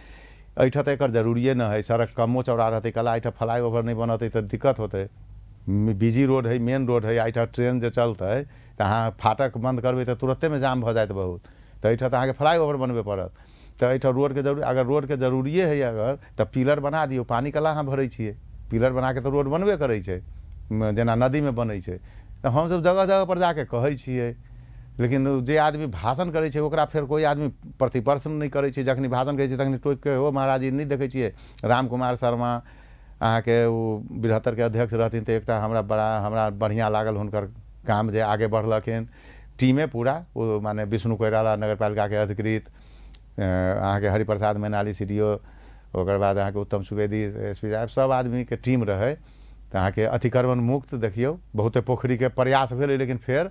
एहिठाम तऽ एकर जरूरिए नहि है, सड़क कमो चौड़ा रहतै कला, एहिठाम फ्लाई ओवर नहि बनतै तऽ दिक्कत होतै, बिजी रोड है, मेन रोड है, एहिठाम ट्रेन जे चलतै तऽ अहाँ फाटक बन्द करबै तऽ तुरन्तेमे जाम भऽ जायत बहुत, तऽ एहिठाम तऽ अहाँके फ्लाई ओवर बनबे पड़त। तऽ एहिठाम रोडके जरूरी, अगर रोडके जरूरिए है अगर तऽ पिलर बना दियौ, पानि कला अहाँ भरै छियै, पिलर बनाके तऽ रोड बनबे करै छै जेना नदीमे बनै छै। तऽ हमसब जगह जगह पर जाके कहै छियै, लेकिन जे आदमी भाषण करै छै ओकरा फेर कोइ आदमी प्रतिप्रश्न नहि करै छै। जखनी भाषण करै छै तखनी टोकिके हो महाराज जी नहि देखै छियै, राम कुमार शर्मा अहाँके ओ बृहत्तरके अध्यक्ष रहथिन, तऽ एकटा हमरा बड़ा हमरा बढ़िआँ लागल हुनकर काम जे आगे बढ़लखिन, टीमे पूरा ओ माने विष्णु कोइराला नगरपालिकाके अधिकृत, अहाँके Hariprasad Mainali C D O, ओकर बाद अहाँके उत्तम सुवेदी एस पी साहब, सब आदमीके टीम रहै। तऽ अहाँके अतिक्रमण मुक्त देखियौ बहुते पोखरिके प्रयास भेलै, लेकिन फेर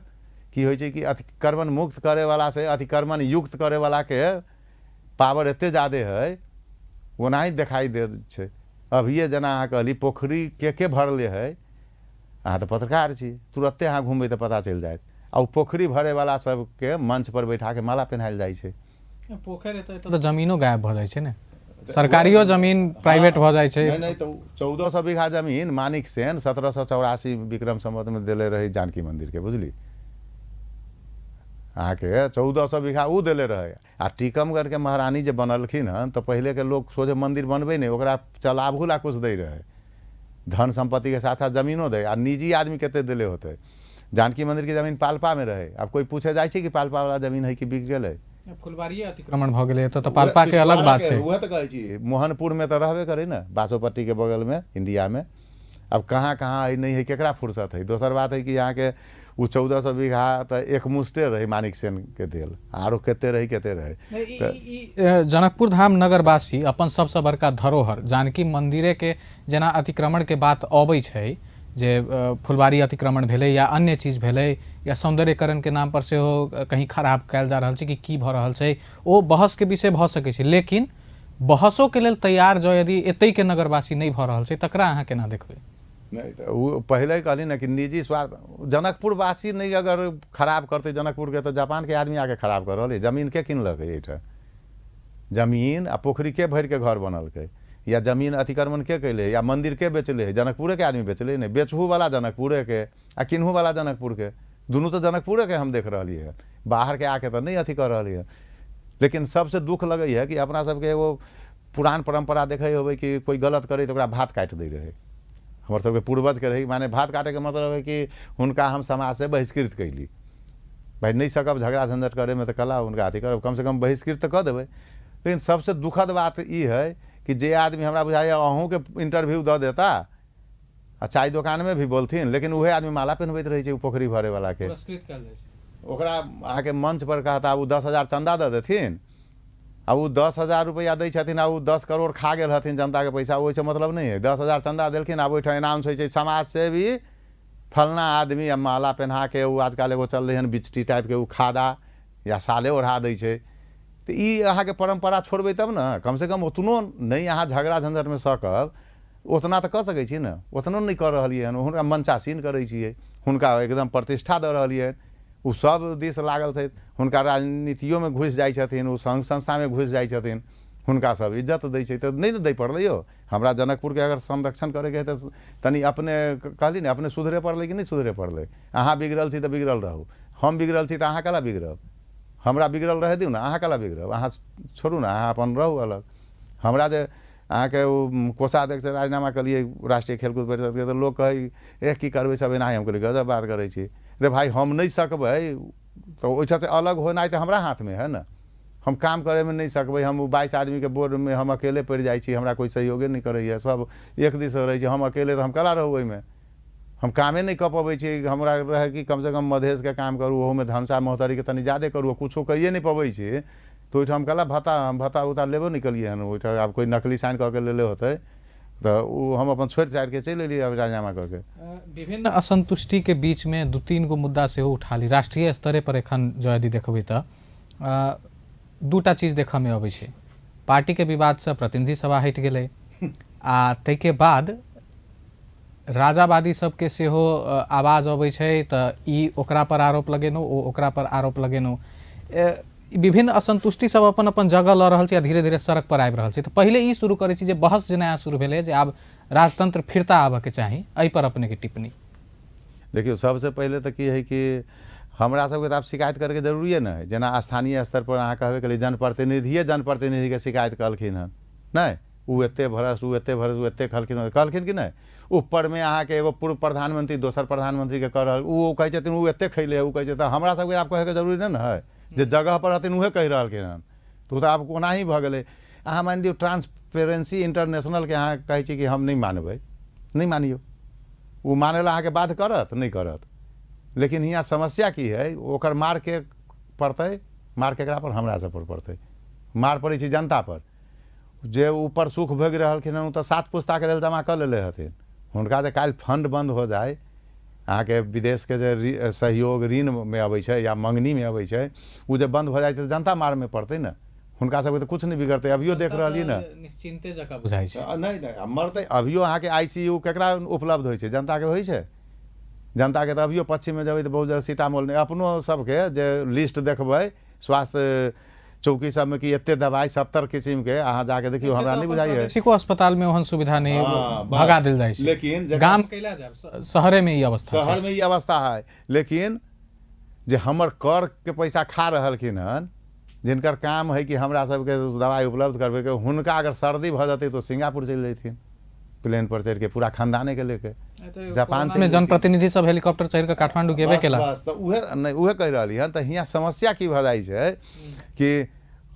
की होइ छै कि अतिक्रमण मुक्त करैवला से अतिक्रमण युक्त करैवलाके पावर एते जादे है ओनाही देखाइ दे छै। अभिये जेना अहाँ कहली पोखरि के भरले है, अहाँ तऽ पत्रकार छी, तुरन्ते अहाँ घुमबै तऽ पता चलि जायत। आ ओ पोखरि भरैवला सबके मंच पर बैठाके माला पहिनायल जाइ छै। पोखरि एतऽ तऽ जमीनो गायब भऽ जाइ छै ने, सरकारियो जमीन प्राइवेट भऽ जाइ छै। नहि तऽ 1400 बीघा जमीन मानिक सेन 1784 विक्रम संवतमे देले रहै जानकी मन्दिरके, बुझली अहाँके 1400 बीघा ओ देले रहै। आ टीकमगढ़के महारानी जे बनलखिन हन तऽ पहिलेके लोक सोझे मन्दिर बनबै नहि, ओकरा चलाबहु ला कुछ दै रहै, धन सम्पत्तिके साथ साथ जमीनो दै। आ निजी आदमी कते देले होतै। जानकी मन्दिरके जमीन पाल्पामे रहै, आब कोइ पूछे जाइ छै कि पाल्पावला जमीन है कि बिक गेलै। फुलबाड़िए अतिक्रमण भऽ गेलै एतऽ तऽ पाल्पाके अलग बात छै। उएह तऽ कहै छी, मोहनपुरमे तऽ रहबे करै ने, बासोपट्टीके बगलमे इंडियामे। आब कहाँ कहाँ है नहि है केकरा फुर्सत है। दोसर बात है कि अहाँके ओ 1400 बीघा तऽ एकमुश्ते रहै मानिक सेनके देल, आरो कते रहै कते रहै। जनकपुर धाम नगरवासी अपन सबसँ बड़का धरोहर जानकी मन्दिरेके जेना अतिक्रमणके बात अबै छै जे फुलवारी अतिक्रमण भेलै या अन्य चीज भेलै या सौन्दर्यकरणके नाम पर सेहो कहीं खराब कयल जा रहल छै कि की भऽ रहल छै, ओ बहसके विषय भऽ सकै छै। लेकिन बहसोके लेल तैयार जँ यदि एतहिके नगरवासी नहि भऽ रहल छै तकरा अहाँ केना देखबै? नहि तऽ ओ पहिले कहली ने कि निजी स्वार्थ, जनकपुरवासी नहि अगर खराब करतै जनकपुरके तऽ जापानके आदमी आके खराब कर रहल है। जमीन के किनलकै एहिठाम? जमीन आ पोखरि के भरिके घर बनलकै? या जमीन अतिक्रमण के कैले? या मंदिर के बेचले है? जनकपुरेके आदमी बेचले नहि? बेचहूवला जनकपुरेके आ किनहूवला जनकपुरके, दुनू तऽ जनकपुरेके हम देख रहलियै हँ, बाहरके आके तऽ नहि अथी कऽ रहलियै हँ। लेकिन सबसँ दुःख लगैए कि अपना सबके एगो पुरान परम्परा देखै होबै कि कोइ गलत करै तऽ ओकरा भात काटि दै रहै। हमर सबके पूर्वजके रहै, माने भात काटैके मतलब है कि हुनका हम समाजसँ बहिष्कृत कैली। भाइ नहि सकब झगड़ा झंझट करैमे तऽ कला हुनका अथी करब, कमसँ कम बहिष्कृत तऽ कऽ देबै। लेकिन सबसँ दुखद बात ई है कि जे आदमी हमरा बुझाइए अहूँके इंटरव्यू दऽ देता आ चाय दोकानमे भी बोलथिन, लेकिन उहे आदमी माला पहनबैत रहै छै ओ पोखरि भरैवलाके। पुरस्कृत कयल जाइ छै ओकरा अहाँके मंच पर कहता, ओ 10,000 चन्दा दऽ देथिन आ ओ 10,000 रुपैआ दै छथिन आ ओ 10 करोड़ खा गेल हथिन जनताके पैसा, ओहिसँ मतलब नहि है। 10,000 चन्दा देलखिन, आब ओहिठाम एनाउंस होइ छै समाज सेवी फलना आदमी, आ माला पहना के ओ आजकल एगो चललै हन बिचटी टाइपके, ओ खादा या साले ओढ़ा दै छै। तऽ ई अहाँके परम्परा छोड़बै तब ने, कमसँ कम ओतनो नहि अहाँ झगड़ा झंझटमे सकब ओतना तऽ कऽ सकै छी ने, ओतनो नहि कऽ रहलियै हन। हुनका मंचासीन करै छियै, हुनका एकदम प्रतिष्ठा दऽ रहलियै हन, ओ सब दिस लागल छथि, हुनका राजनीतियोमे घुसि जाइ छथिन, ओ संघ संस्थामे घुसि जाइ छथिन, हुनका सब इज्जत दै छै। तऽ नहि ने दै पड़लै यौ। हमरा जनकपुरके अगर संरक्षण करैके है तऽ तनि अपने कहली ने, अपने सुधरे पड़लै कि नहि सुधरे पड़लै? अहाँ बिगड़ल छी तऽ बिगड़ल रहू, हम बिगड़ल छी तऽ अहाँ कला बिगड़ब? हमरा बिगड़ल रहै दियौ ने, अहाँ कला बिगड़ब? अहाँ छोड़ू ने, अहाँ अपन रहू अलग। हमरा जे अहाँके ओ कोषाध्यक्षसँ राजीनामा केलियै राष्ट्रीय खेलकूद परिषदके, तऽ लोक कहै ए की करबै सब एनाही। हम कहलियै गजब बात करै छी रे भाइ, हम नहि सकबै तऽ ओहिठामसँ अलग होनाइ तऽ हमरा हाथमे है ने। हम काम करैमे नहि सकबै, हम 22 आदमीके बोर्डमे हम अकेले पड़ि जाइ छी, हमरा कोइ सहयोगे नहि करैए, सब एक दिस रहै छै, हम अकेले तऽ हम कला रहू ओहिमे, हम कामे नहि कऽ पबै छी। हमरा रहै कि कमसँ कम मधेशके काम करू, ओहूमे धनसा महोत्तरीके तनि ज्यादे करू, कुछो करिए नहि पबै छी तऽ ओहिठाम कला भत्ता, हम भत्ता उत्ता लेबो नहि केलियै हन ओहिठाम। आब कोइ नकली साइन कऽ के लेले होतै तऽ ओ हम अपन छोड़ि छाड़िके चलि एलियै आब राजीनामा कऽ के। विभिन्न असंतुष्टिके बीचमे 2-3 गो मुद्दा सेहो उठा ली। राष्ट्रीय स्तरे पर एखन जँ यदि देखबै तऽ 2टा चीज देखऽमे अबै छै। पार्टीके विवादसँ प्रतिनिधि सभा हटि गेलै आ ताहिके बाद राजावादी सबके सेहो आवाज अबै छै तऽ ई ओकरा पर आरोप लगेलहुँ, ओ ओकरा पर आरोप लगेलहुँ। विभिन्न असंतुष्टि सब अपन अपन जगह लऽ रहल छै आ धीरे धीरे सड़क पर आबि रहल छै। तऽ पहिले ई शुरू करै छी जे बहस जे नया शुरू भेलै जे आब राजतंत्र फिरता आबऽके चाही, एहि पर अपनेके टिप्पणी। देखियौ, सबसँ पहिले तऽ की है कि हमरा सबके तऽ आब शिकायत करैके जरूरिए नहि है। जेना स्थानीय स्तर पर अहाँ कहबे केलियै जनप्रतिनिधिए जनप्रतिनिधिके शिकायत कहलखिन हन, नहि ओ एते भ्रष्ट, ओ एते भ्रष्ट, ओ एते कहलखिन, कहलखिन कि नहि? ऊपरमे अहाँके एगो पूर्व प्रधानमंत्री दोसर प्रधानमंत्रीके कह रहल, ओ कहै छथिन ओ एते खैले, ओ कहै छै। तऽ हमरा सबके आब कहैके जरूरी नहि ने है, जे जगह पर हथिन उहे कहि रहलखिन हन, तऽ ओ तऽ आब ओनाही भऽ गेलै। अहाँ मानि लियौ ट्रांसपेरेंसी इंटरनेशनलके अहाँ कहै छी कि हम नहि मानबै, नहि मानियौ, ओ मानै लए अहाँके बाध्य करत नहि करत। लेकिन हियाँ समस्या की है, ओकर मार के पड़तै, मार केकरा पर? हमरा सब पर पड़तै। मार पड़ै छै जनता पर। जे ऊपर सुख भोगि रहलखिन हन ओ तऽ 7 पुस्ताके लेल जमा कऽ लेले हथिन, हुनका जे काल्हि फंड बंद हो जाय, अहाँके विदेशके जे सहयोग ऋणमे अबै छै या मङ्गनीमे अबै छै, ओ जे बंद भऽ जाइ छै तऽ जनता मारमे पड़तै ने, हुनका सबके तऽ किछु नहि बिगड़तै। अभियो देख रहलियै ने, निश्चिन्ते जकाँ बुझाइ छै। नहि नहि मरतै। अभियो अहाँके ICU केकरा उपलब्ध होइ छै? जनताके होइ छै। जनताके तऽ अभियो पश्चिममे जेबै तऽ बहुत जगह सीतामोल नहि, अपनो सबके जे लिस्ट देखबै स्वास्थ्य चौकी सबमे कि एते दवाइ 70 किसिमके, अहाँ जाके देखियौ, हमरा नहि बुझाइए। सिको अस्पतालमे ओहन सुविधा नहि, भगा देल जाइ छै। लेकिन गाम कैला जायब, शहरेमे ई अवस्था, शहरमे ई अवस्था है। लेकिन जे हमर कर के पैसा खा रहलखिन हन, जिनकर काम है कि हमरा सबके दवाइ उपलब्ध करबैके, हुनका अगर सर्दी भऽ जेतै तऽ सिंगापुर चलि जैथिन प्लेन पर चढ़िके पूरा खानदानेके लेके, जापान में जनप्रतिनिधि सब हेलीकॉप्टर चढ़ि कऽ काठमांडू गेबे केला। बस तऽ उहे नहि, उहे कहि रहली हन। तऽ हियाँ समस्या की भऽ जाइ छै कि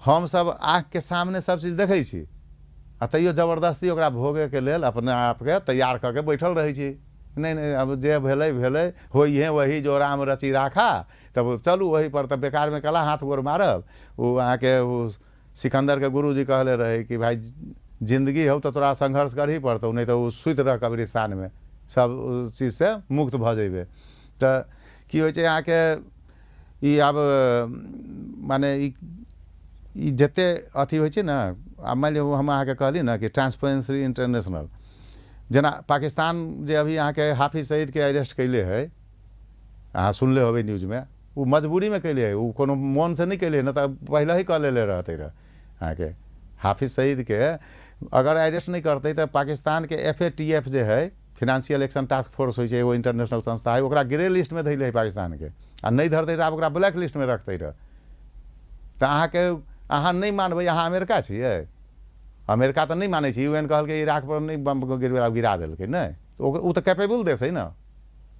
हमसब आँखिके सामने सब चीज देखै छी आ तैयो जबरदस्ती ओकरा भोगैके लेल अपना आपके तैयार कऽ के बैठल रहै छी। नहि नहि अब जे भेलै भेलै, होइहे वही जो राम रची राखा, तब चलू ओही पर। तऽ बेकारमे कला हाथ गोर मारब। ओ अहाँके ओ सिकन्दरके गुरुजी कहले रहै कि भाइ जिन्दगी हौ तऽ तोरा संघर्ष करही पड़तौ, नहि तऽ ओ सुति रह कब्रिस्तानमे। सब चीजसँ मुक्त भऽ जेबै। तऽ की होइ छै अहाँके ई आब माने ई जते अथी होइ छै ने, आब मानि लिअ हम अहाँके कहली ने कि ट्रांसपेरेंसी इंटरनेशनल, जेना पाकिस्तान जे अभी अहाँके हाफिज सईदके अरेस्ट कैले है, अहाँ सुनले होबै न्यूजमे, ओ मजबूरीमे कैले है, ओ कोनो मोनसँ नहि कैले, नहि तऽ पहिले ही कऽ लेले रहतै रहए। अहाँके हाफिज सईदके अगर अरेस्ट नहि करतै तऽ पाकिस्तानके FATF जे है, फिनेंशियल एक्शन टास्क फोर्स होइ छै, एगो इंटरनेशनल संस्था है, ओकरा ग्रे लिस्टमे धैले है पाकिस्तानके, आ नहि धरतै तऽ आब ओकरा ब्लैक लिस्टमे रखतै रहए। तऽ अहाँके अहाँ नहि मानबै, अहाँ अमेरिका छियै, अमेरिका तऽ नहि मानै छै, UN कहलकै इराक पर नहि बम गिरबै, गिरा देलकै नहि, ओ तऽ कैपेबल देश है ने,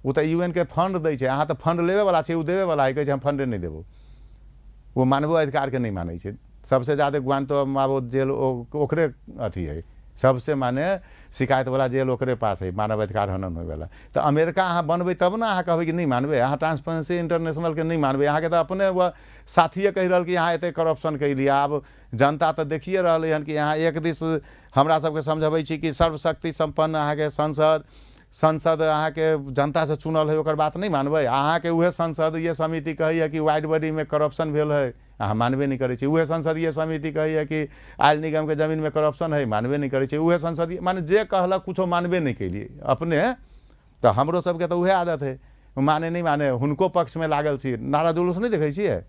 ओ तऽ UN के फंड दै छै, अहाँ तऽ फंड लेबेवला छै, ओ देबेवला है, कहै छै हम फंडे नहि देबौ, ओ मानवो अधिकारके नहि मानै छै। सबसे ज्यादा ग्वांतानामो जेल ओकरे अथी है, सबसे माने शिकायतवला जेल ओकरे पास है, मानव अधिकार हनन होइवला। तऽ अमेरिका अहाँ बनबै तब ने अहाँ कहबै कि नहि मानबै, अहाँ ट्रांसपेरेंसी इंटरनेशनलके नहि मानबै, अहाँके तऽ अपने साथिए कहि रहल कि अहाँ एते करप्शन कैलियै। आब जनता तऽ देखिए रहलै हन कि अहाँ एक दिस हमरा सबके समझबै छी कि सर्वशक्ति सम्पन्न अहाँके संसद अहाँके जनतासँ चुनल है, ओकर बात नहि मानबै, अहाँके उहे संसदीय समिति कहैए कि वाइड बॉडीमे करप्शन भेल है, अहाँ मानबे नहि करै छी, उहे संसदीय समिति कहैए कि आयल निगमके जमीनमे करप्शन है, मानबे नहि करै छी, उहे संसदीय माने जे कहलक कुछो मानबे नहि केलियै अपने। तऽ हमरो सबके तऽ उहे आदत है, माने नहि माने हुनको पक्षमे लागल छी, नारा जुलूस नहि देखै छियै,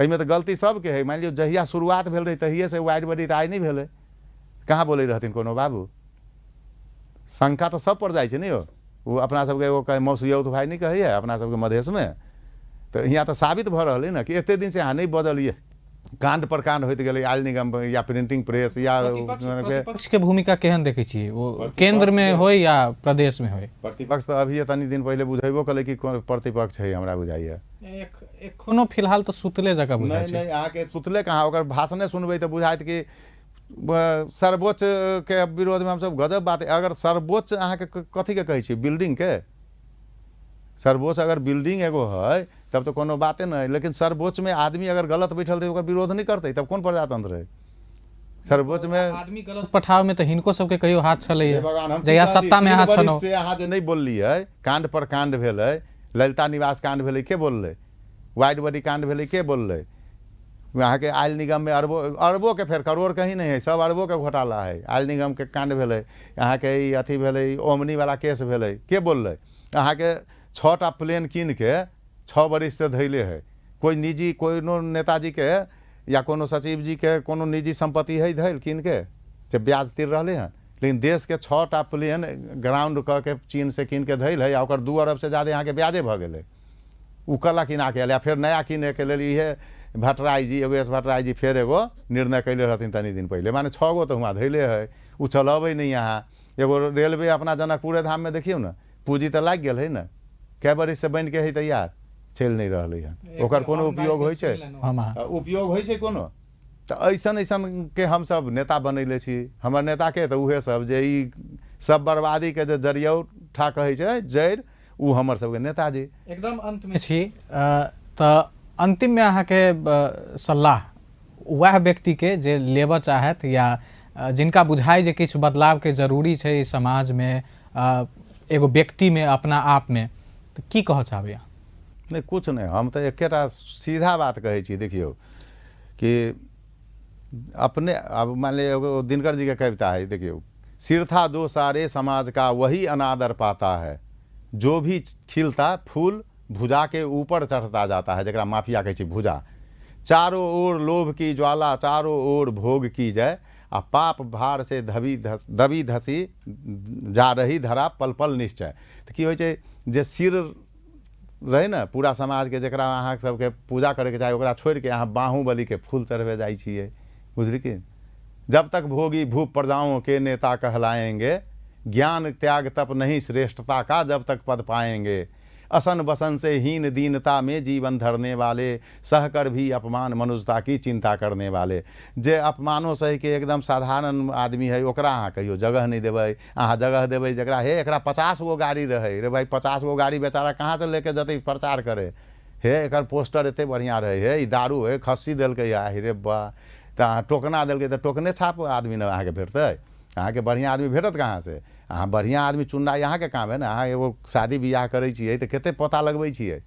एहिमे तऽ गलती सबके है। मानि लियौ जहिया शुरुआत भेल रहै तहिएसँ वाइड बॉडी तऽ आइ नहि भेलै, कहाँ बोलै रहथिन कोनो बाबू, शंका तऽ सब पर जाइ छै ने यौ। ओ अपना सबके एगो कहै मौसियौत भाय नहि कहैए अपना सबके मधेशमे, तऽ हियाँ तऽ साबित भऽ रहलै ने कि एते दिनसँ अहाँ नहि बजलियै, काण्ड पर काण्ड होइत गेलै, आयल निगम या प्रिंटिंग प्रेस या प्रतिपक्ष के भूमिका केहन देखै छियै, ओ केंद्रमे होय या प्रदेशमे होय? प्रतिपक्ष तऽ अभिये तनी दिन पहिले बुझेबो कलै कि प्रतिपक्ष है, हमरा बुझाइए एखनो फिलहाल तऽ सुतले जकाँ बुझाइ छै। नहि अहाँके सुतले कहाँ, ओकर भाषणे सुनबै तऽ बुझाइत कि सर्वोच्च के विरोधमे हमसब गजब बात। अगर सर्वोच्च अहाँके कथीके कहै छियै, बिल्डिंगके? सर्वोच्च अगर बिल्डिंग एगो है तब तऽ कोनो बाते नहि, लेकिन सर्वोच्चमे आदमी अगर गलत बैठल है ओकर विरोध नहि करतै तब कोन प्रजातंत्र है? सर्वोच्चमे आदमी गलत पठावमे तऽ हिनको सबके कहियो हाथ छलैए, जहिया सत्तामे अहाँ छलहुँ से अहाँ जे नहि बोललियै, काण्ड पर काण्ड भेलै, ललिता निवास काण्ड भेलै के बोललै, वाइड बॉडी काण्ड भेलै के बोललै, अहाँके आयल निगममे अरबों के, फेर करोड़ कहीं नहीं है, सब अरबों के घोटाला है। आयल निगमके काण्ड भेलै, अहाँके ई अथी भेलै, ओमनीवला केस भेलै, के बोललै? अहाँके 6टा प्लेन कीनके 6 बरिससँ धैले है, कोइ निजी कोनो नेताजीके या कोनो सचिव जीके कोनो निजी सम्पत्ति है धैल कीनके, जे ब्याज तिर रहलै हँ, लेकिन देशके 6टा प्लेन ग्राउंड कऽ के चीनसँ कीनके धैल है, आ ओकर 2 अरबसँ ज्यादा अहाँके ब्याजे भऽ गेलै। ओ कला किना के एलै, फेर नया किनैके लेल इहे भट्टराई जी, एगो एस भट्टराई जी फेर एगो निर्णय कैले रहथिन तनी दिन पहिले, माने 6 गो तऽ हुआँ धैले है, ओ चलबै नहि अहाँ। एगो रेलवे अपना जनकपुरे धाममे देखियौ ने, पूँजी तऽ लागि गेल है ने, कए बरिससँ बनिके है तैयार, चलि नहि रहलै हन, ओकर कोनो उपयोग होइ छै? उपयोग होइ छै कोनो? तऽ ऐसन ऐसन के हमसब नेता बनैले छी। हमर नेताके तऽ उहे सब जे ई सब बर्बादीके जे जरियौठा कहै छै जड़ि, ओ हमर सबके नेताजी। एकदम अन्तमे छी तऽ अन्तिममे अहाँके सलाह वएह व्यक्तिके जे लेबऽ चाहत या जिनका बुझाइ जे किछु बदलावके जरूरी छै समाजमे, एगो व्यक्तिमे, अपना आपमे, तऽ की कहऽ चाहबै अहाँ? नहि कुछ नहि, हम तऽ एकेटा सीधा बात कहै छी। देखियौ कि अपने अब मान लिअ एगो दिनकर जीके कविता है, देखियौ, सिर था जो सारे समाज का वही अनादर पाता है, जो भी खिलता फूल भुजा के ऊपर चढ़ता जाता है, जकरा माफिया कहै छै भुजा। चारों ओर लोभ की ज्वाला, चारों ओर भोग की जय, आ पाप भार से दबी धसी जा रही धरा पल पल निश्चय। तऽ की होइ छै जे सिर रहै ने पूरा समाजके, जकरा अहाँ सबके पूजा करैके चाही, ओकरा छोड़िके अहाँ बाहुबलीके फूल चढ़बै जाइ छियै, बुझली कि? जब तक भोगी भूप प्रजाओं के नेता कहलाएंगे, ज्ञान त्याग तप नहीं श्रेष्ठता का जब तक पद पाएंगे, असन बसन से हीन दीनता में जीवन धरने वाले, सहकर भी अपमान मनुष्यता की चिंता करने वाले। जे अपमानो सहिके एकदम साधारण आदमी है ओकरा अहाँ कहियो जगह नहीं देबै। अहाँ जगह देबै जकरा हे एकरा 50 गो गाड़ी रहै, रे भाई 50 गो गाड़ी बेचारा कहाँसँ लेके जतै प्रचार करे, हे एकर पोस्टर एते बढ़िआँ रहै, हे ई दारू हे खस्सी देलकै, हे रे बा, तऽ अहाँ टोकना देलकै तऽ टोकने छाप आदमी ने अहाँके भेटतै। अहाँके बढ़िआँ आदमी भेटत कहाँसँ? अहाँ बढ़िआँ आदमी चुननाइ अहाँके काम है ने। अहाँ एगो शादी बियाह करै छियै तऽ कतेक पता लगबै छियै?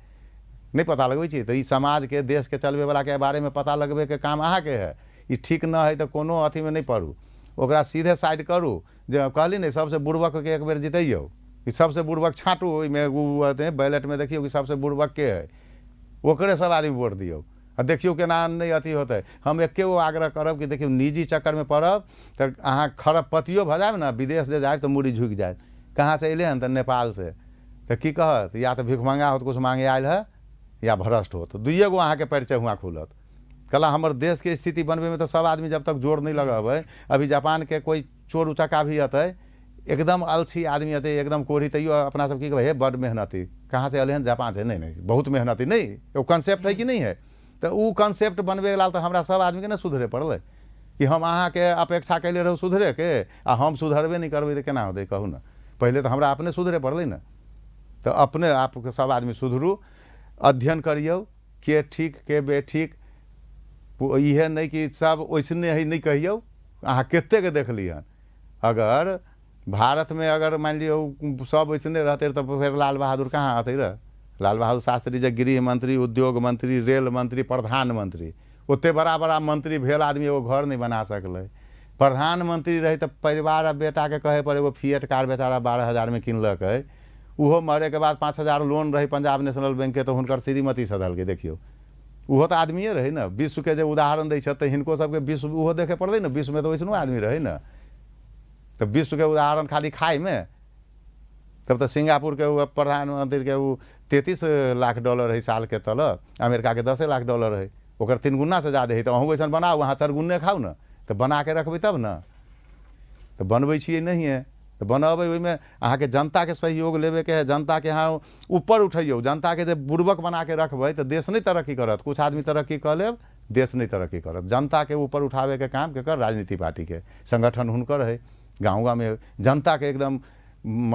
नहि पता लगबै छियै? तऽ ई समाजके देशके चलबैवलाके बारेमे पता लगबैके काम अहाँके है। ई ठीक न है तऽ कोनो अथीमे नहि पड़ू, ओकरा सीधे साइड करू। जे कहली ने सबसँ बुड़बकके एक बेर जितैयौ, कि सबसँ बुड़बक छाँटू, ओहिमे ओ बैलेटमे देखियौ कि सबसँ बुड़बक के है, ओकरे सब आदमी वोट दियौ आ देखियौ केना नहि अथी होतै। हम एके गो आग्रह करब कि देखियौ निजी चक्करमे पड़ब तऽ अहाँ खरबपतियो भऽ जायब ने, विदेश जे जायब तऽ मूड़ी झुकि जायत। कहाँसँ अयलै हन? तऽ नेपालसँ। तऽ की कहत? या तऽ भिखमंगा होत, कुछ मांगे आयल है, या भ्रष्ट होत, दुइए गो अहाँके परिचय हुआँ खुलत। कला हमर देशके स्थिति बनबैमे तऽ सब आदमी जब तक जोर नहि लगेबै। अभी जापानके कोइ चोर उचक्का भी अतै, एकदम अलसी आदमी अतै, एकदम कोढ़ी, तैयो अपना सब की कहबै? हे बड मेहनती, कहाँ से अयलै हन? जापान से। नहि नहि, बहुत मेहनती। नहि एगो कंसेप्ट है कि नहि है? तऽ ओ कंसेप्ट बनबैके लेल तऽ हमरा सब आदमीके ने सुधरे पड़लै कि हम अहाँके अपेक्षा कैले रहू सुधरेके आ हम सुधरबे नहि करबै तऽ केना होतै? कहू ने। पहिले तऽ हमरा अपने सुधरे पड़लै ने। तऽ अपने आपके सब आदमी सुधरू, अध्ययन करियौ के ठीक के बेठीक। इहे नहि कि सब ओइसने है, नहि कहियौ। अहाँ कतेकके देखली हन? अगर भारतमे अगर मानि लियौ सब ओइसने रहतै तऽ फेर लाल बहादुर कहाँ अतै रह? लाल बहादुर शास्त्री जे गृह मंत्री, उद्योग मंत्री, रेल मंत्री, प्रधानमंत्री, ओते बड़ा बड़ा मंत्री भेल आदमी एगो घर नहि बना सकलै। प्रधानमंत्री रहै तऽ परिवार आ बेटाके कहै पर एगो फिएट कार बेचारा 12,000मे किनलकै। ओहो मरैके बाद 5,000 लोन रहै पंजाब नेशनल बैंकके, तऽ हुनकर श्रीमती सधलकै। देखियौ, ओहो तऽ आदमिए रहै ने। विश्वके जे उदाहरण दै छथि तऽ हिनको सबके विश्व ओहो देखै पड़लै ने। विश्वमे तऽ वैसनो आदमी रहै ने। तऽ विश्वके उदाहरण खाली खाइमे? तब तऽ सिंगापुरके ओ प्रधानमंत्रीके ओ 33 लाख डॉलर है सालके तलब, अमेरिकाके 10 लाख डॉलर है, ओकर 3 गुना से ज्यादा है। तऽ अहूँ वैसन बनाउ, अहाँ 4 गुने खाउ ने। तऽ बनाके रखबै तब ने। तऽ बनबै छियै नहिए तऽ बनबै, ओहिमे अहाँके जनताके सहयोग लेबेके है। जनताके अहाँ ऊपर उठैयौ। जनताके जे बुड़बक बनाके रखबै तऽ देश नहि तरक्की करत। कुछ आदमी तरक्की कऽ लेब, देश नहि तरक्की करत। जनताके ऊपर उठाबैके काम केकर? राजनीति पार्टीके। संगठन हुनकर है। गाँव गाँवमे जनताके एकदम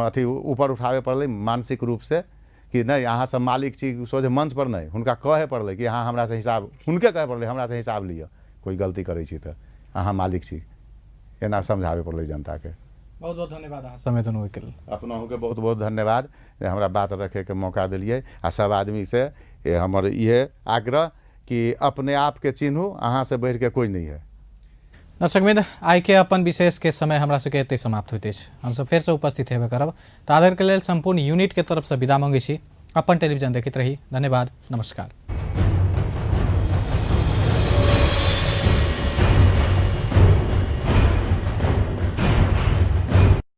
अथी ऊपर उठाबे पड़लै मानसिक रूपसँ कि नहि, अहाँ सब मालिक छी। सोझे मंच पर नहि, हुनका कहै पड़लै कि अहाँ हमरासँ हिसाब, हुनके कहै पड़लै, हमरासँ हिसाब लिअ, कोइ गलती करै छी तऽ अहाँ मालिक छी। एना समझाबे पड़लै जनताके। बहुत बहुत धन्यवाद अहाँ समय देलहुँ ओहिके लेल। अपनहुके बहुत बहुत धन्यवाद जे हमरा बात रखैके मौका देलियै। आ सब आदमीसँ हमर इहे आग्रह कि अपने आपके चिन्हू, अहाँसँ बढ़िके कोइ नहि है। दर्शक मित्र, आइके अपन विशेषके समय हमरा सबके एतहि समाप्त होइत अछि। हमसब फेरसँ उपस्थित हेबे करब। ताधरिके लेल सम्पूर्ण यूनिटके तरफसँ विदा मङ्गै छी। अपन टेलीविजन देखैत रही। धन्यवाद, नमस्कार।